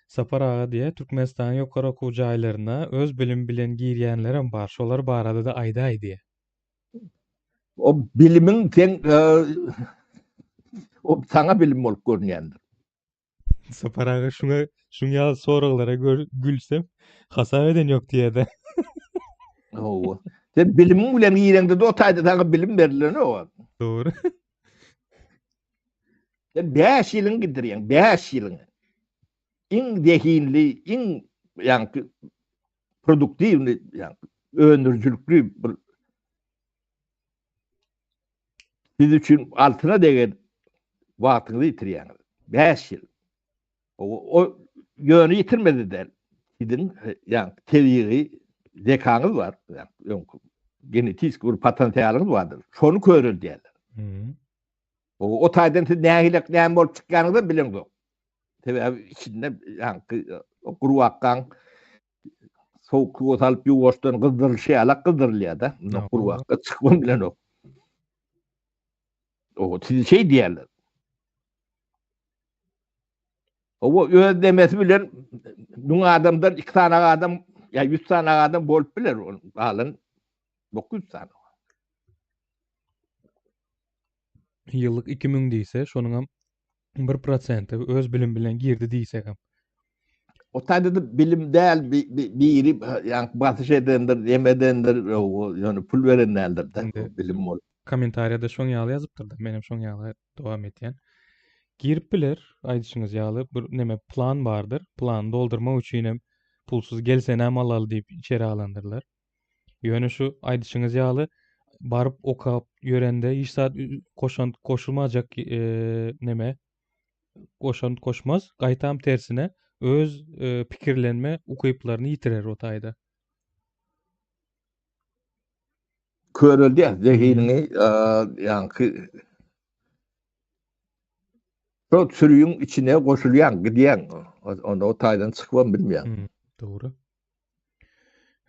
A: Sapar aga diýýär, Türkmenistanyň ýokary okuw jaýlaryna öz bilimi bilen girýänlerem bar, şolar barada-da aýdaý diýýär.
B: O bilimiň seň o saňa bilim bolup görünýändir.
A: Sapar aga şuňa şuň ýaly soraglara gör, gülsem hasap eden ýok diýýär-de.
B: Hawa. Sen bilimiň bilen gireňde de o taýda saňa bilim berilenok.
A: Dogry.
B: Sen 5 ýylyň gidirýäň, 5 ýylyň. Iň zehinli, iň ýaňky produktiwny, ýaňky öndürijilikli bir Siz üçin altyna degen wagtyňyzy ýitirýäňiz. 5 ýyl. O, o ýöne ýitirmedi däl. Siziň ýa tebigy zekaňyz bar, ýa öňki genetik bir potensialyňyz bardyr. Şony köreldýärler. Hmm. O, o taýdan siz nähili näme bolup çykýanyňyzy bileňzok. Sebäbi içinde ýaňky gurbakgaň sowuk suwa salyp ýuwaşdan gyzdyrylyşy ýalak gyzdyrylýar-da. Munda gurbakga çykman bilenok. O sizi şey diýerler. O öz demesi bilen müň adamdan iki sany adam ýa 100 sany adam bolup biler. Galan 900 sany.
A: Ýyllyk 2000 diýse, şonuňam bir prosenti öz bilim bilen girdi diýsegem.
B: O taýda da bilim däl biri ýa basyş edendir, jem edendir, ýöne pul beren däldir da bilim bolup.
A: Kommentariýada şoň ýaly ýazypdyr-da, menem şoň ýaly dowam etýän. Girip biler, aýdyşyňyz ýaly bir neme plan bardyr. Plany doldurmak üçinem pulsuz gelsenäm alaly diýip içeri alandyrlar. Ýöne şu aýdyşyňyz ýaly baryp okap ýörende hiç zat goşant goşulmajak neme goşant goşmaz, gaýtam tersine öz pikirlenme ukyplaryny ýitirer o taýda.
B: Köreldýär zehiniňi ýaňky şol sürüň içine goşulýaň, gidýäň. Onda o taýdan çykybam bilmeýäň.
A: Dogry.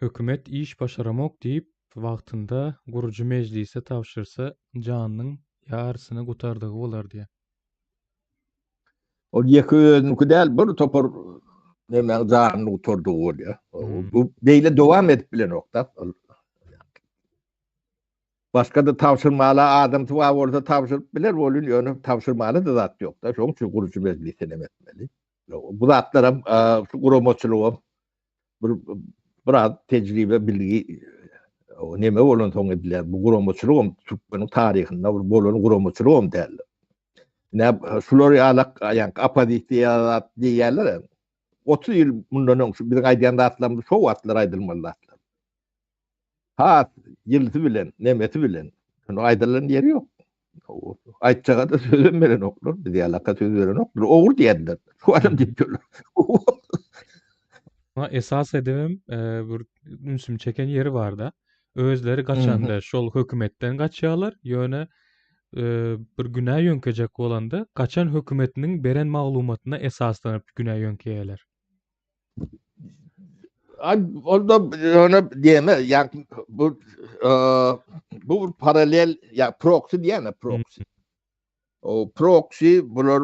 A: Hökümet iş başaramok diýip, wagtynda gurujy mejlise tabşyrsa, janynyň ýarysyny gutardygy bolar diýýär.
B: Ol ýeke özüniňki däl, bir topar nemäň janyny gutardygy bolýar. Bu beýle dowam edip bilenok-da. Başga-da tabşyrmaly adamsy bar bolsa tabşyryp biler welin, ýöne tabşyrmaly-da zat ýok-da. Şonuň üçin gurujy mejlise neme etmeli. Bu zatlaram şu guramaçylygam bir biraz tejribe bilgi neme bolan soň edilýär. Bu guramaçylygam türkmeniň taryhynda bir bolan guramaçylygam däl. Ne şular ýalak ýa oppozisiýa zat diýýärler. 30 ýyl mundan öň şu biziň aýdýan zatlarymyz şo wagtlar aýdylmaly zatlar. Has ýylysy bilen, nemesi bilen. Şuny aýdylan ýeri ýok. Aýtjaga-da sözem berenoklar, biz ýalaka söz berenoklar. Ogry diýerler. Şu adam diýip ýörler.
A: Muňa esas edibem e, bir ünsümi çeken ýeri bar-da. Özleri gaçanda şol hökümetden gaçýarlar, ýöne e, bir günä ýöňkejek bolanda gaçan hökümetiniň beren maglumatyna esaslanyp günä ýöňkeýärler.
B: Ay ol-da ýöne diýeme, ýa bu bu bir paralel ýa proksi diýýän proksi. O proksi bular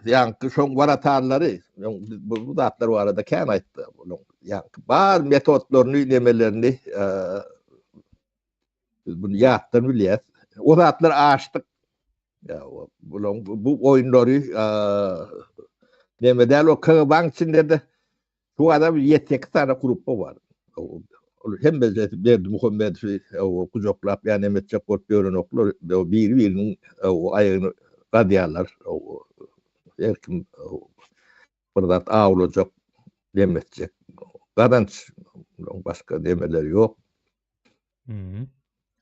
B: ýaňky şoň waratarlary, bu bu zatlar barada kän aýtdy. Bular ýaňky bar metodlaryny, nemelerini biz bunu ýatdan bilýäs. O zatlar aşdyk. Ýa bulaň bu oýunlary neme däl o KGB-nyň içinde-de şu adam 7-8 sany gruppa bar. Ol hemmesi Berdimuhamedowy gujaklap ýa neme etjek bolup ýörenoklar. Biri-biriniň aýagyny gazýarlar. Her kim bir zat awlajak, neme etjek. Gazanç başga nemeleri ýok.
A: Mhm.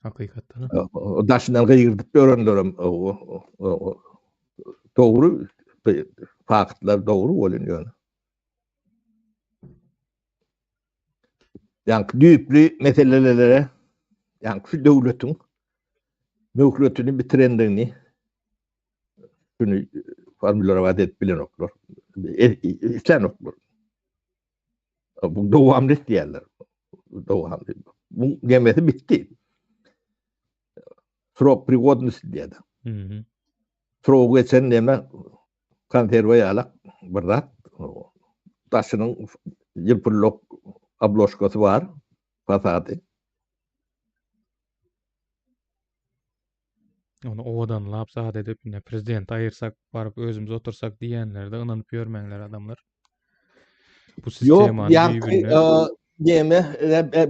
A: Hakykatdan.
B: Daşyndan gygyrdyp ýörenlerem dogry faktlar dogry bolun ýöne. Ýaňky düýpli meselelere, ýaňky şu döwletiň möhletini bitirendigini şuny formulirowat edip bilenoklar. Islenoklar. Bu dowamly isleýärler. Dowamly. Bu gemesi bitdi. Srok prigodnosti diýýär.
A: Mhm.
B: Srok geçen neme konserwa ýalak bir zat. Daşynyň ýylpyllok obložkasy bar, fasady.
A: Ony owadanlap zat edip, ine prezidenti aýyrsak, baryp özümiz otursak diýenlerde ynanyp ýörmäňler adamlar. Bu
B: sistemany Ýok, ýaňky neme,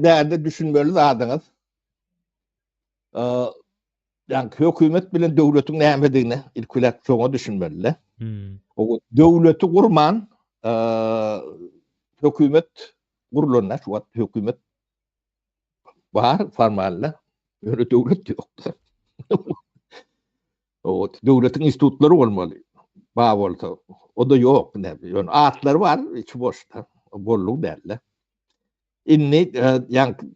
B: bärde düşünmeli zadyňyz. Ýaňky hökümet bilen döwletiň nämedigine ilki bilen şoňa düşünmeli-de.
A: Hmm.
B: O döwleti gurman, hökümet gurlanda şu wagt hökümet Bar formalda. Ýöne döwlet ýok. O döwletiň institutlary bolmaly. Bar bolsa, o-da ýok. Ýöne atlary bar, içi boşda. Bollugy däl-de. Indi e, ýaňky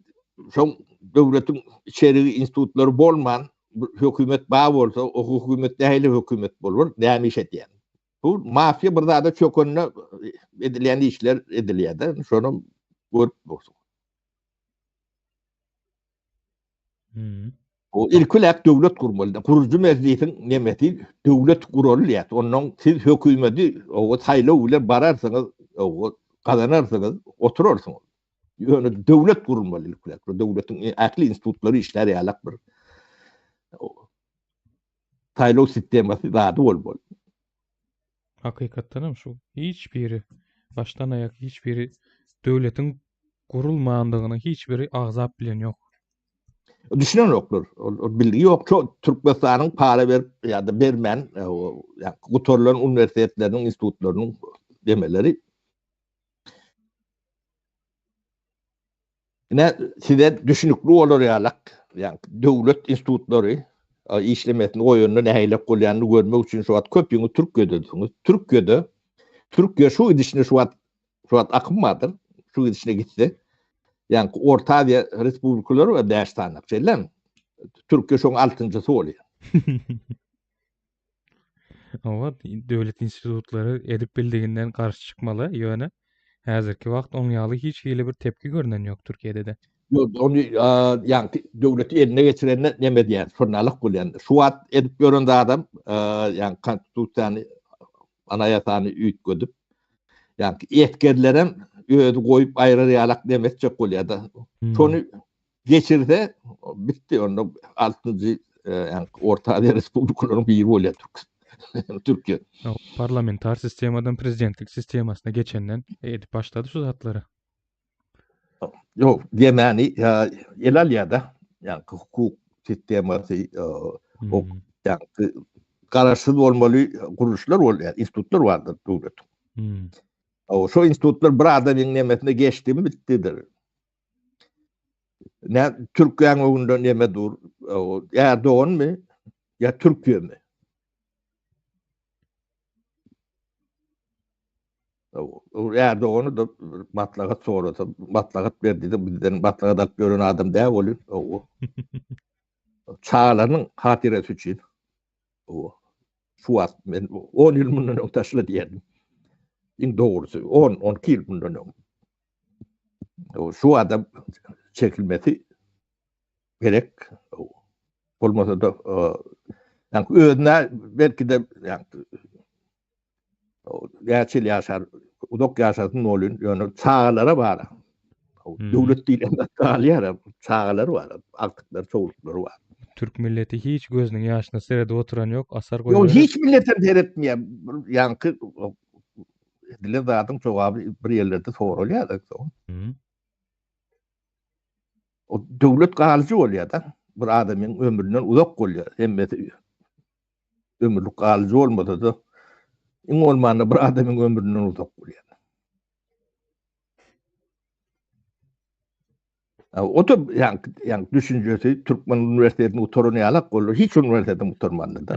B: şoň döwletiň içeri institutlary bolman, hökümet bar bolsa, o hökümet nähili hökümet bolar, näme iş edýär? Bu mafiýa bir zada çökende edilýän işler edilýär-de, şony görüp dursun.
A: Hmm.
B: O ilkiläk döwlet gurmaly. Gurujy mejlisiň nemesi döwlet guraly diýýär. Ondan siz hökümeti o saýlaw bilen bararsyňyz, o gazanarsyňyz, oturarsyňyz. Ýöne döwlet gurulmaly ilkiläk. Döwletiň ähli institutlary işlär ýalak bir saýlaw sistemasy zady bolmaly.
A: Hakykatdan hem şu hiç biri başdan aýak hiç biri döwletiň gurulmandygyny hiç biri agzap bilen ýok.
B: Düşünenoklar. Ol bilgi ýok. Şo Türkmenistanyň para berip ýa-da bermän gutarylan uniwersitetleriniň, institutlarynyň demeleri Ine size düşünikli bolar ýalak, ýagny döwlet institutlary işlemesini goýanda nähilek bolýanyny görmek üçin şu wagt köpüňiz Türkiýedesiňiz. Türkiýede Türkiýe şu gidişine şu wagt şu wagt akym bardyr. Şu gidişine gitse, ýagny Orta Aziýa respublikalary we 5 sany şeýlemi? Türkiýe şoň altynjysy bolýar.
A: Hawa, döwlet institutlary edip bildiginden garşy çykmaly, ýöne häzirki wagt oň ýaly hiç hili bir tepki görnen ýok Türkiýede-de.
B: Ýok, ony ýaňky döwleti eline geçirende neme diýýär, şondalyk bolýan. Şu wagt edip ýören zadam ýaňky konstitusiýany, anaýasany üýtgedip, ýaňky esgerlerem özi goýup aýrar ýalak neme etjek bolýar-da. Şony Geçirse bitdi onda altynjy ýa Orta Aziýa respublikalaryň biri bolýar Türk. Türkiýe.
A: Parlamentar sistemadan prezidentlik sistemasyna geçenden edip başlady şu zatlary.
B: Ýok, diýmäni el alýar-da. Ýa hukuk sistemasy o ýa garaşsyz bolmaly gurluşlar bolýar, institutlar bardyr döwletiň.
A: Hmm.
B: O şo institutlar bir adamyň nemesine geçdimi bitdidir. Ne Türkiýäň öňünde neme dur? Erdoganmy ýa Türkiýemi? Erdogany da maslahat sorasa, maslahat ber diýdi, bizden maslahat alyp ýören adam däl ol. Çagalarynyň hatyrasy üçin. Şu wagt men 10 ýyl mundan öň taşla diýerdim. Iň dogrusy 10-12 ýyl mundan öň. Şu adam çekilmesi gerek. Bolmasa da ýa özüne belki de ýa näçe ýyl ýaşar, uzak ýaşasyn bolun, ýöne çagalara bar. Döwlet diýlen zat galýar, çagalary bar, agtyklary, çowluklary bar.
A: Türk milleti hiç gözüniň ýaşyna seredip oturan ýok, asar
B: goýberer. Ýok, hiç milletem seretmeýär. Ýaňky edilen zadyň jogaby bir ýerlerde soralýar da soň. O döwlet galyjy bolýar da. Bir adamyň ömründen uzak bolýar. Hemmesi ömürlik galyjy bolmasa da iň bolmanda bir adamyň ömründen uzak bolýar. O da ýa ýa düşünjesi Türkmen uniwersitetini gutaran ýalak boldy. Hiç uniwersitetini gutarmandy da.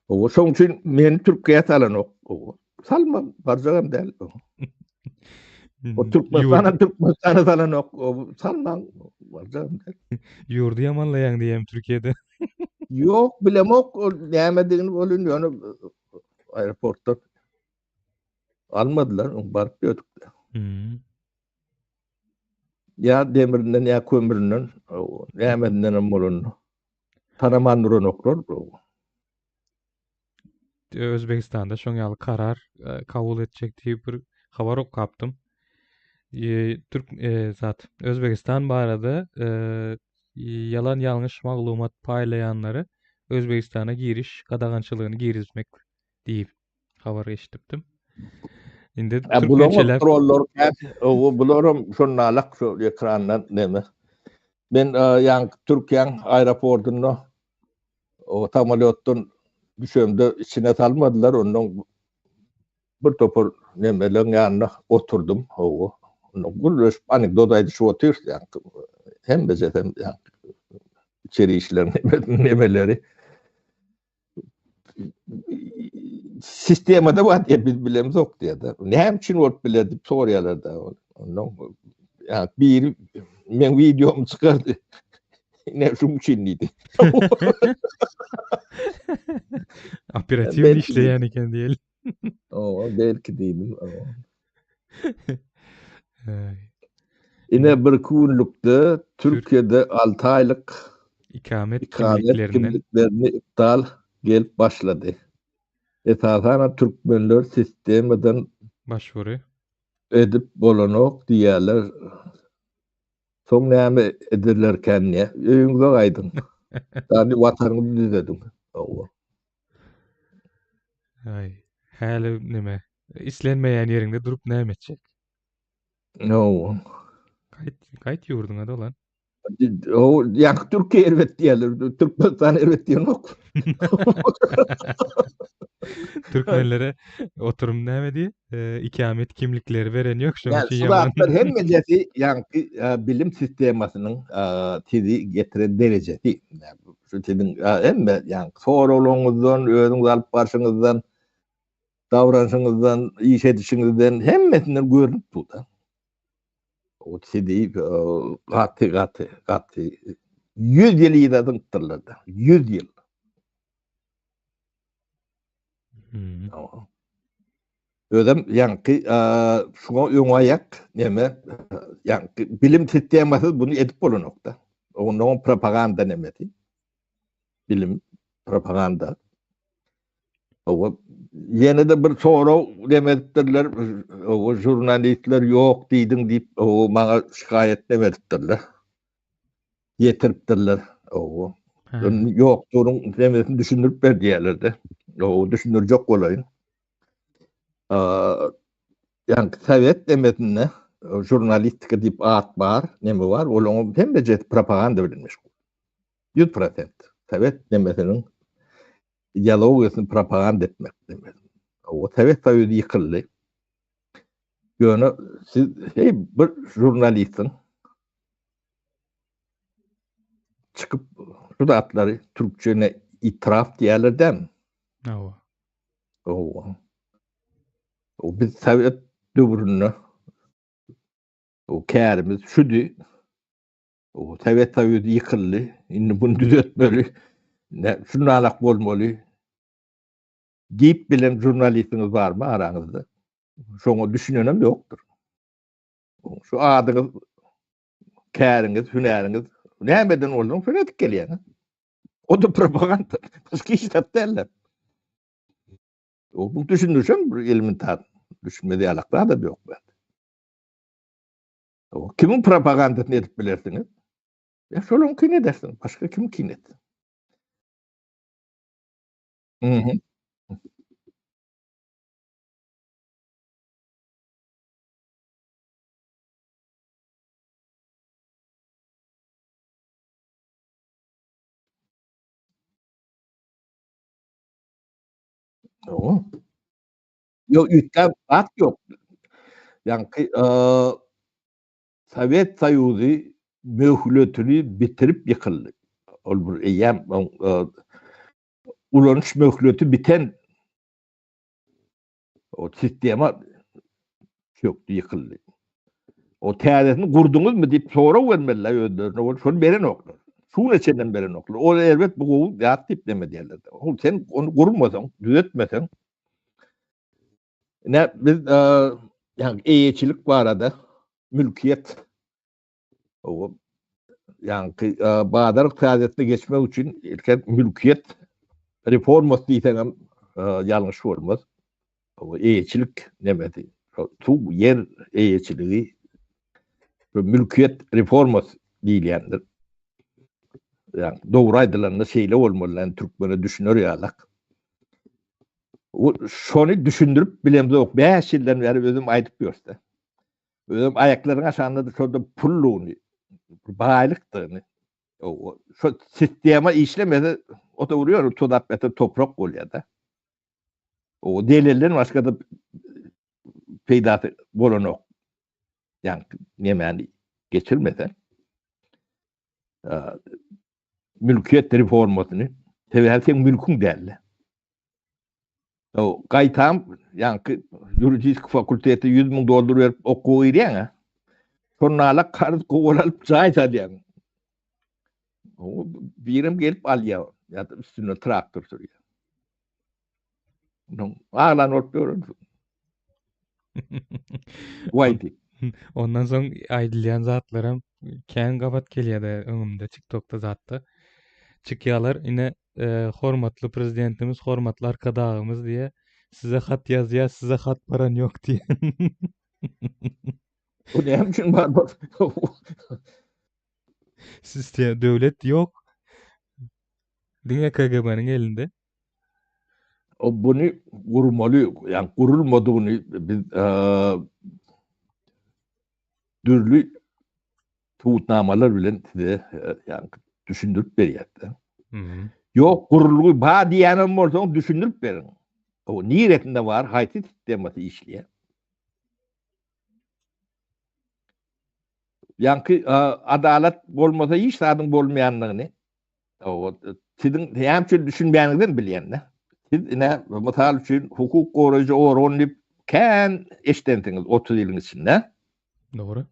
B: O şoň üçin meni Türkiýä salanok. O salma barjagam däl. O Türkmenistana Türkmenistana salanok. O salmaň barjagam däl.
A: Ýurdy ýamanlaýaň diýem Türkiýede.
B: Ýok, bilemok ol nämedigini bolun ýöne aeroportda almadylar, baryp ýördük. Hmm. Ýa demirinden ýa kömründen, nämesinden hem bolanda. Tanaman duranoklar.
A: Özbegistanda şoň ýaly karar e, kabul etjek diýip bir habar okapdym. E, Türk e, zat Özbegistan barada e, ýalan ýalňyş maglumat paýlaýanlary Özbegistana giriş gadagançylygyny girizmek diýip habar eşidipdim. Indi
B: türkmençeläp trollar o bularam şonalak şu ekrandan neme. Men ýaňky Türkiýäň aeroportunda o samolýotdan düşemde içine salmadylar ondan bir topar nemeleň ýanynda oturdym hawa. Onda gürleşip anekdot aýdyşyp otyrys ýaňky hemmejesem ýaňky içeri işleriň nemeleri. Sistemada bar diýip biz bilemzok diýýär. Näme üçin bolup biler diýip soraýarlar da. Ondan ýa biri men wideomy çykardy. Ne şuň üçin diýdi.
A: Operatiw işleýän eken diýeli.
B: O, belki diýdim. Ine bir günlükde Türkiýede 6 aýlyk
A: ikamet kimliklerini
B: iptal gelip başlady. Esasanam türkmenler sistemadan
A: başwury
B: edip bolanok diýýärler. Soň näme ederlerkän diýýär. Öýüňize gaýdyň. Ýagny watanyňyzy düzediň. Hawa.
A: Aý, häli neme, islenmeýän ýeriňde durup näme etjek?
B: Hawa.
A: Gaýt, gaýt ýurduňa dolan.
B: O, ýaňky Türkiýe erbet diýýärler. Türkmenistan erbet diýenok.
A: Türkmenlere oturum näme diýip, ikamet kimlikleri beren ýok şonuň
B: üçin ýaman. Şu zatlar hemmejesi ýaňky bilim sistemasynyň sizi getiren derejesi. Şu siziň hemme ýaňky soraglaryňyzdan, özüňizi alyp barşyňyzdan, davranyşyňyzdan, iş edişiňizden hemmesinden görnüp dur-da. O sizi gaty gaty gaty 100 ýyl yza zyňypdyrlar-da. 100 ýyl. Hmm. Özem ýaňky şuňa öň aýak neme ýaňky bilim sistemasyz bunu edip bolanokda. Onuň propaganda nemesi. Bilim propaganda. Owa ýene-de bir sorag neme edipdirler. Owa žurnalistler ýok diýdiň diýip, owa maňa şikaýat neme edipdirler. Ýetiripdirler. Owa. Ýokdugynyň nemesini düşündirip ber diýýärler-de. Owa düşündirjek bolaýyn. Ýaňky sowet nemesinde žurnalistika diýip at bar, neme bar, olaryň hemmejesi propaganda bilen meşgul. 100% sowet nemesiniň ideologiýasyny propaganda etmek demek. O Sowet Soýuzy ýykyldy. Ýöne siz hey bir žurnalistiň çykyp şu zatlary türkçe ne itiraf diýerler dämi?
A: Hawa.
B: Hawa. O biz Sowet döwründe o kärimiz şudy. O Sowet Soýuzy ýykyldy. Indi bunu düzetmeli. Ne şunalak bolmaly. Diýip bilen žurnalistiňiz barmy araňyzda? Şoňa düşünenem ýokdur. Şu adyňyz, käriňiz, hünäriňiz nämeden bolsaň şony edip gelýäňiz. O da propaganda. Başga hiç zat däl. O bu düşündirişem bir elementar düşünmez ýalak zat ýok bu. O kimiň propagandasyny edip bilersiňiz? Ya şolaryňkyny edersiň, başga kimiňkini etsin? Mhm. Oňa. Ýok, üýtgäp zat ýok. Ýaňky Sowet Soýuzy möhletini bitirip ýykyldy. Ol bir eýýäm ulanyş möhleti biten o sistema çökdi, ýykyldy. O täzesini gurduňyzmy diýip sorag bermeliler özlerine, ol şony berenoklar. Şu güne çenlem berenoklar. Ol erbet bu gowy zat diýip neme diýerler. Ol sen ony gurmasaň, düzetmeseň Ne biz ýa eýeçilik barada mülkiýet o ýaňky bazar ykdysadyýetine geçmek üçin ilki mülkiýet reformasy diýseňem ýalňyş bolmaz. O eýeçilik nemesi, suw, ýer eýeçiligi we mülkiýet reformasy diýilýändir. Ýa dogry aýdylanda şeýle bolmaly, ýani türkmene düşüner ýalak. Şony düşündirip bilemzok. 5 ýyldan bäri özüm aýdyp ýörse. Özüm aýaklaryň aşagynda şonda pullugyny, baýlykdygyny, şo sistema işlemese, o da urýar, tozap ýatan toprak bolýar-da. O delilden başga da peýdasy bolanok. Ýani nemäni geçirmese mülkiýet reformasyny sebäbi seň mülküň däldi. O gaýtam ýaňky ýuridik fakultete 100 müň dollar berip okuwa girýäň-ä. Şonda ala karz gowal alyp jaý salýaň. O birem gelip alýar ýa-da üstüne traktor sürýär. Ondan aglan bolup ýörensiň. Waý diýip.
A: Ondan soň aýdylýan zatlaram kän gabat gelýär-de öňümde TikTokda zatda. Çykýarlar ine e, hormatly prezidentimiz, hormatly arkadagymyz diýe size hat ýazýar, size hat baran ýok diýe.
B: Bu näme üçin bar bu?
A: Sistem döwlet ýok. Diňe KGB-niň elinde.
B: O buny gurmaly, ýa gurulmadygyny biz dürli subutnamalar bilen size ýa düşündirip berýär. Ýok, gurulgy bar diýýänem bolsaň düşündirip beriň. O niresinde bar, haýsy sistemasy işleýär? Ýaňky adalat bolmasa hiç zadyň bolmaýandygyny siziň näme üçin düşünmeýäniňizem bilýän-de. Siz ine, mysal üçin, hukuk goraýjy organ diýip kän eşidensiňiz 30 ýylyň içinde.
A: Dogry.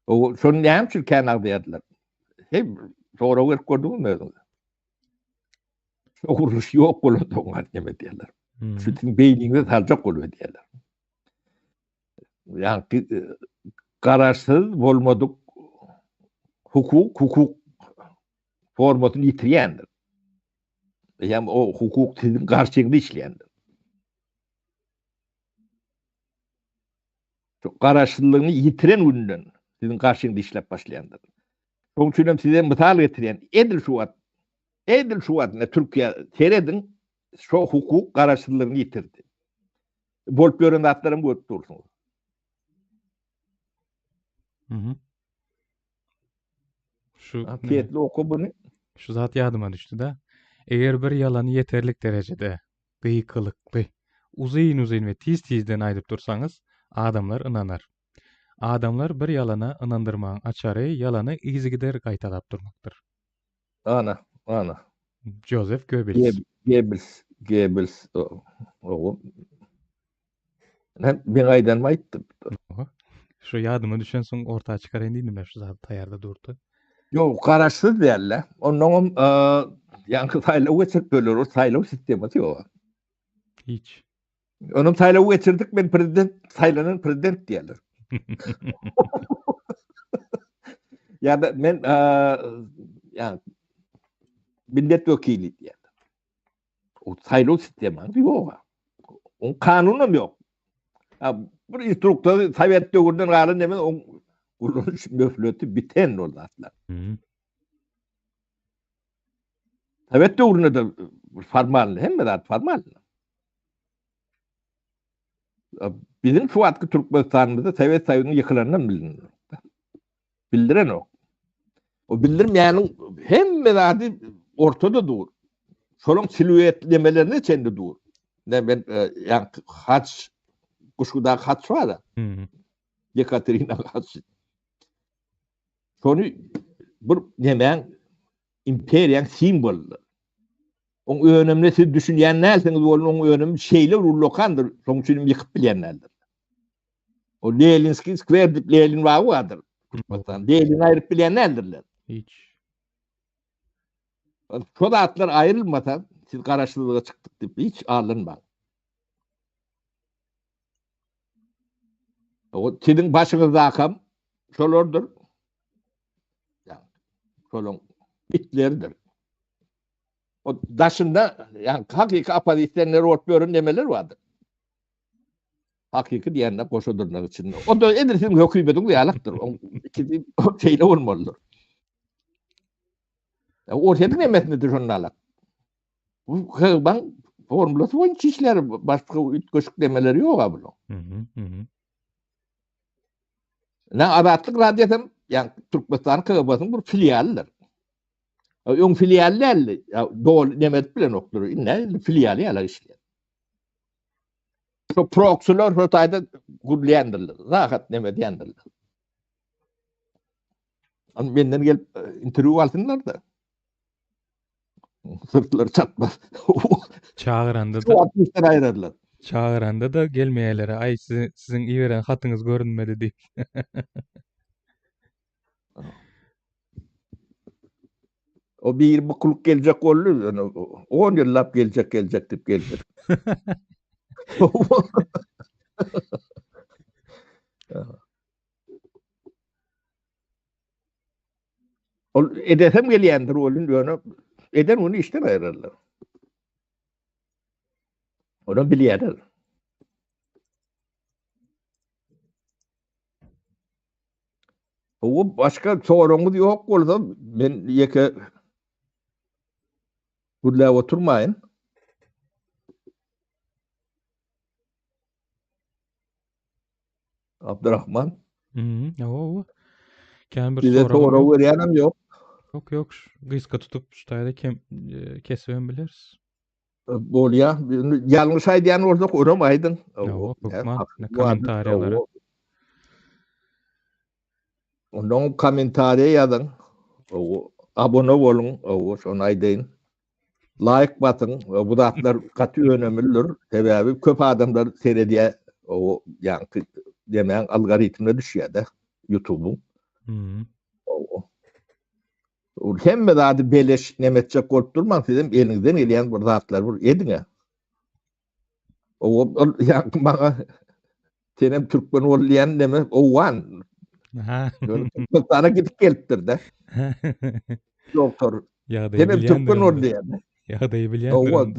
B: O şony näme üçin kän agzaýardylar? Hey, sorag berip gördüňizmi özüňize? Şu gurluş ýok bolansoň näme diýerler. Hmm. Şu siziň beýniňize saljak bolup edýärler. Ýaňky e, garaşsyz bolmadyk hukuk hukuk formasyny ýitirýändir. Ýa o hukuk siziň garşyňyzda işleýändir. Şu garaşsyzlygyny ýitiren günden siziň garşyňyzda işläp başlaýandyr. Şonuň üçin hem size mysal getirýän, edil şu wagt, edil şu wagt Türkiýä serediň, şu hukuk garaşsyzlygyny ýitirdi. Bolup ýören zatlary hem görüp dursuňyz.
A: Mhm. Şu
B: Petli oku bunu.
A: Şu zat ýadyma düşdi-de. Eger bir ýalany ýeterlik derejede gykylykly, uzyn-uzyn we tiz-tizden aýdyp dursaňyz, adamlar ynanar. Adamlar bir ýalana ynandyrmagyň açary ýalany yzygider gaýtalap durmakdyr.
B: Ana, ana.
A: Jozef Goebbels.
B: Goebbels, Goebbels, o. Men meň aýdanymy aýtdym.
A: Şu ýadyma düşensoň orta çykaraýyn diýdim men şu zady taýýarda durdy.
B: Ýok, garaşsyz däl-de. Onnoňam ýaňky saýlaw geçirip böler, o saýlaw sistemasy ýok.
A: Hiç.
B: Onam saýlaw geçirdik, men prezident, saýlanan prezident diýerler. Ýa-da men ýa millet wekili diýerler. O saýlaw sistemasy ýok. Oň kanunam ýok. Ha, bir instruksiýa Sowet döwründen galan neme oň ulanyş möhleti biten ol zatlar. Sowet döwründe de formal, hemme zat formal. Biziň şu wagtky Türkmenistanymyzda Sowet Soýuzynyň ýykylanyndan bilinenok. Bildirenok. O bildirmeýäniň hemme zady ortada dur. Şolaň siluetlemelerine çenli dur. Ne men e, ýa haç Guşgudaky haç bar. Ýekaterina haç. Şony bir nemäň imperiýaň simwolydyr. Oň önümine siz düşünýän dälsiňiz bolun oň önümi şeýle bir ullakandyr, şoň üçin hem ýykyp bilýän däldir. O Leninskiý skwer diýip Lenin bagy bardyr. Türkmenistan. Lenini aýryp bilýän däldirler.
A: Hiç.
B: Şo zatlar aýrylmasa, siz garaşsyzlyga çykdyk diýip hiç aldanmaň. O siziň başyňyzdakam şolardyr. Şolaň itleridir. O daşynda ýa hakyky oppozisioner bolup ýören nemeler bardyr. Hakyky diýende goşa dyrnak içinde. O da edil siziň hökümetiň ýalakdyr. Oň ikisi şeýle bolmalydyr. Orsýetiň nemesinde şonda alak. Bu KGB-niň formulasy boýunça işler, başga üýtgeşik demeleri ýok-a bulaň.
A: Mhm.
B: Na Azatlyk Radiosy hem, ýa Türkmenistanyň KGB-synyň bir filialydyr. Öň filial däldi, ýa doly neme edip bilenokdyr. Indi indi filialy ýaly işleýär. Şo proksiler şo taýda gürleýändirler, rahat neme edýändirler. Menden gelip e, interwýu alsynlar-da. Syrtlary çatmaz.
A: Çagyranda
B: da Şu aýyrarlar.
A: Çagyranda da gelmeýärler. Aý siziň siziň iberen hatyňyz görünmedi diýip.
B: O bir bukulyk geljek boldy. 10 ýyllap geljek geljek diýip gelmedi. Ol edesem gelýändir welin ýöne eden güni işden aýyrarlar. Onam bilýärler. O başga soragyňyz ýok bolsa men ýeke gürläp oturmaýyn. Abdurrahman.
A: Mhm, hawa. Kän bir
B: Bize
A: soragym
B: sorag
A: ýok.
B: berýänem ýok.
A: Ýok, ýok. Gysga tutup şu taýda kem e, kesibem bileris.
B: Bolýa. Ýalňyş aýdýan bolsak onam aýdyň.
A: Hawa, hökman. Kommentariýalara.
B: Ondan kommentariýa ýazyň. Abone boluň. Hawa, şony aýdaýyn. Laýk basyň. Bu zatlar gaty önemlidir. Sebäbi köp adamlar seredýär. O ýaňky demäň algoritmine düşýär-de YouTube-yň.
A: Hmm.
B: Hemme zady beleş neme etjek bolup durmaň, sizem eliňizden gelýän bir zatlary bir ediň. O ol ýaňky maňa senem türkmen bol diýen neme owgan.
A: Ha.
B: Türkmenistana gidip gelipdir-de. Doktor.
A: Ýagdaýy
B: Senem türkmen bol diýen.
A: Ýagdaýy bilýändir.
B: Owgan.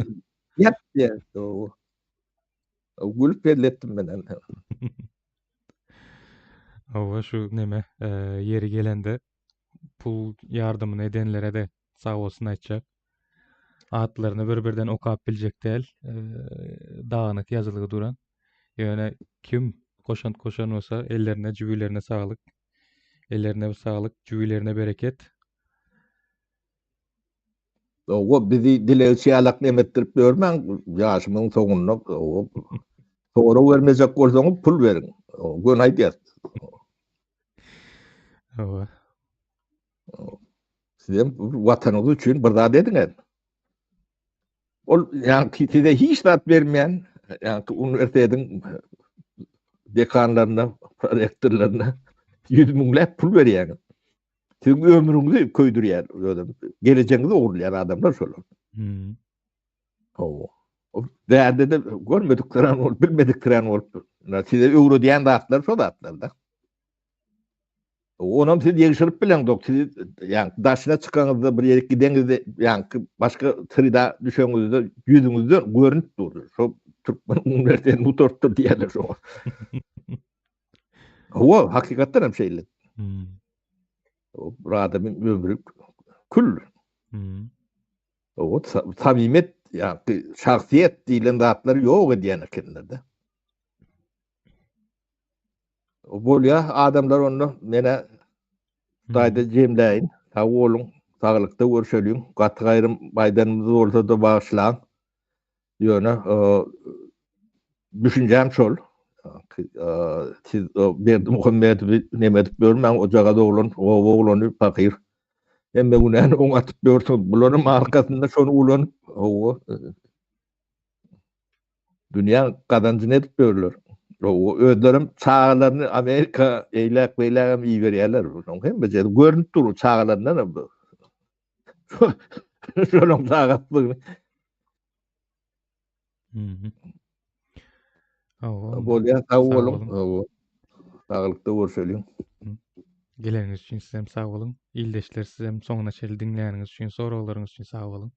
B: Ýat diýen. Gülüp belletdim men.
A: Hawa şu neme e, ýeri gelende pul ýardamyny edenlere-de sag bolsun aýtjak. Atlaryny bir-birden okap biljek däl. E, dagynyk ýazylgy duran. Ýöne kim goşant goşan bolsa ellerine, jübülerine saglyk. Ellerine saglyk, jübülerine bereket.
B: Owa bizi dilegçi ýalak neme etdirip ýörmäň, ýaşymyň soňunda owa sorag bermejek bolsaňyz pul beriň. Göni aýdýas.
A: Owa.
B: Sizem watanyňyz üçin bir zat ediň. Ol ýaňky size hiç zat bermeýän, ýaňky uniwersitetiň dekanlaryna, prorektorlaryna ýüz müňläp pul berýäňiz. Siziň ömrüňizi köýdürýär özem. Gelejegiňizi ogurlaýan adamlar şolar.
A: Hmm.
B: Hawa. Bärde-de görmediklerem bolup, bilmediklerem bolup, size öwredýän zatlar şo zatlar-da. Onam siz ýegşirip bileňzok, siz ýaňky daşyna çykaňyzda bir ýere gideňizde ýaňky başga sreda düşeňizde ýüzüňizden görünip dur. Şo türkmen uniwersitetini gutarypdyr diýerler şoňa. Hawa, hakykatdan hem şeýle.
A: Hmm.
B: O bir adamyň ömri kül.
A: Hmm.
B: O samimiýet, ýaňky şahsyýet diýlen zatlary ýok edýän ekenler-de. Bolýa adamlar onda menä daýda jemläýin. Sag boluň, saglykda görşeliň. Gaty gaýrym aýdanymyz bolsa-da bagyşlaň. Ýöne düşünjäm şol. Siz Berdimuhamedowy neme edip ýörmäň, ojagaz oglan, oba oglany pahyr. Hemme günäni oňa atyp ýörsüňiz. Bularyň arkasynda şony ulanyp, hawa, Dünýäň gazanjyny edip ýörler. Özlerem çagalaryny Amerika eýläk beýlägem iberýärler. Şoň hemmesi görünip dur çagalaryndan hem. Şonuň çagasydygyny. Bolýar, sag boluň. Saglykda görşeliň.
A: Geleniňiz üçin sizem sag boluň. Ildeşler sizem soňuna çenli diňläniňiz üçin, soraglaryňyz üçin sag boluň.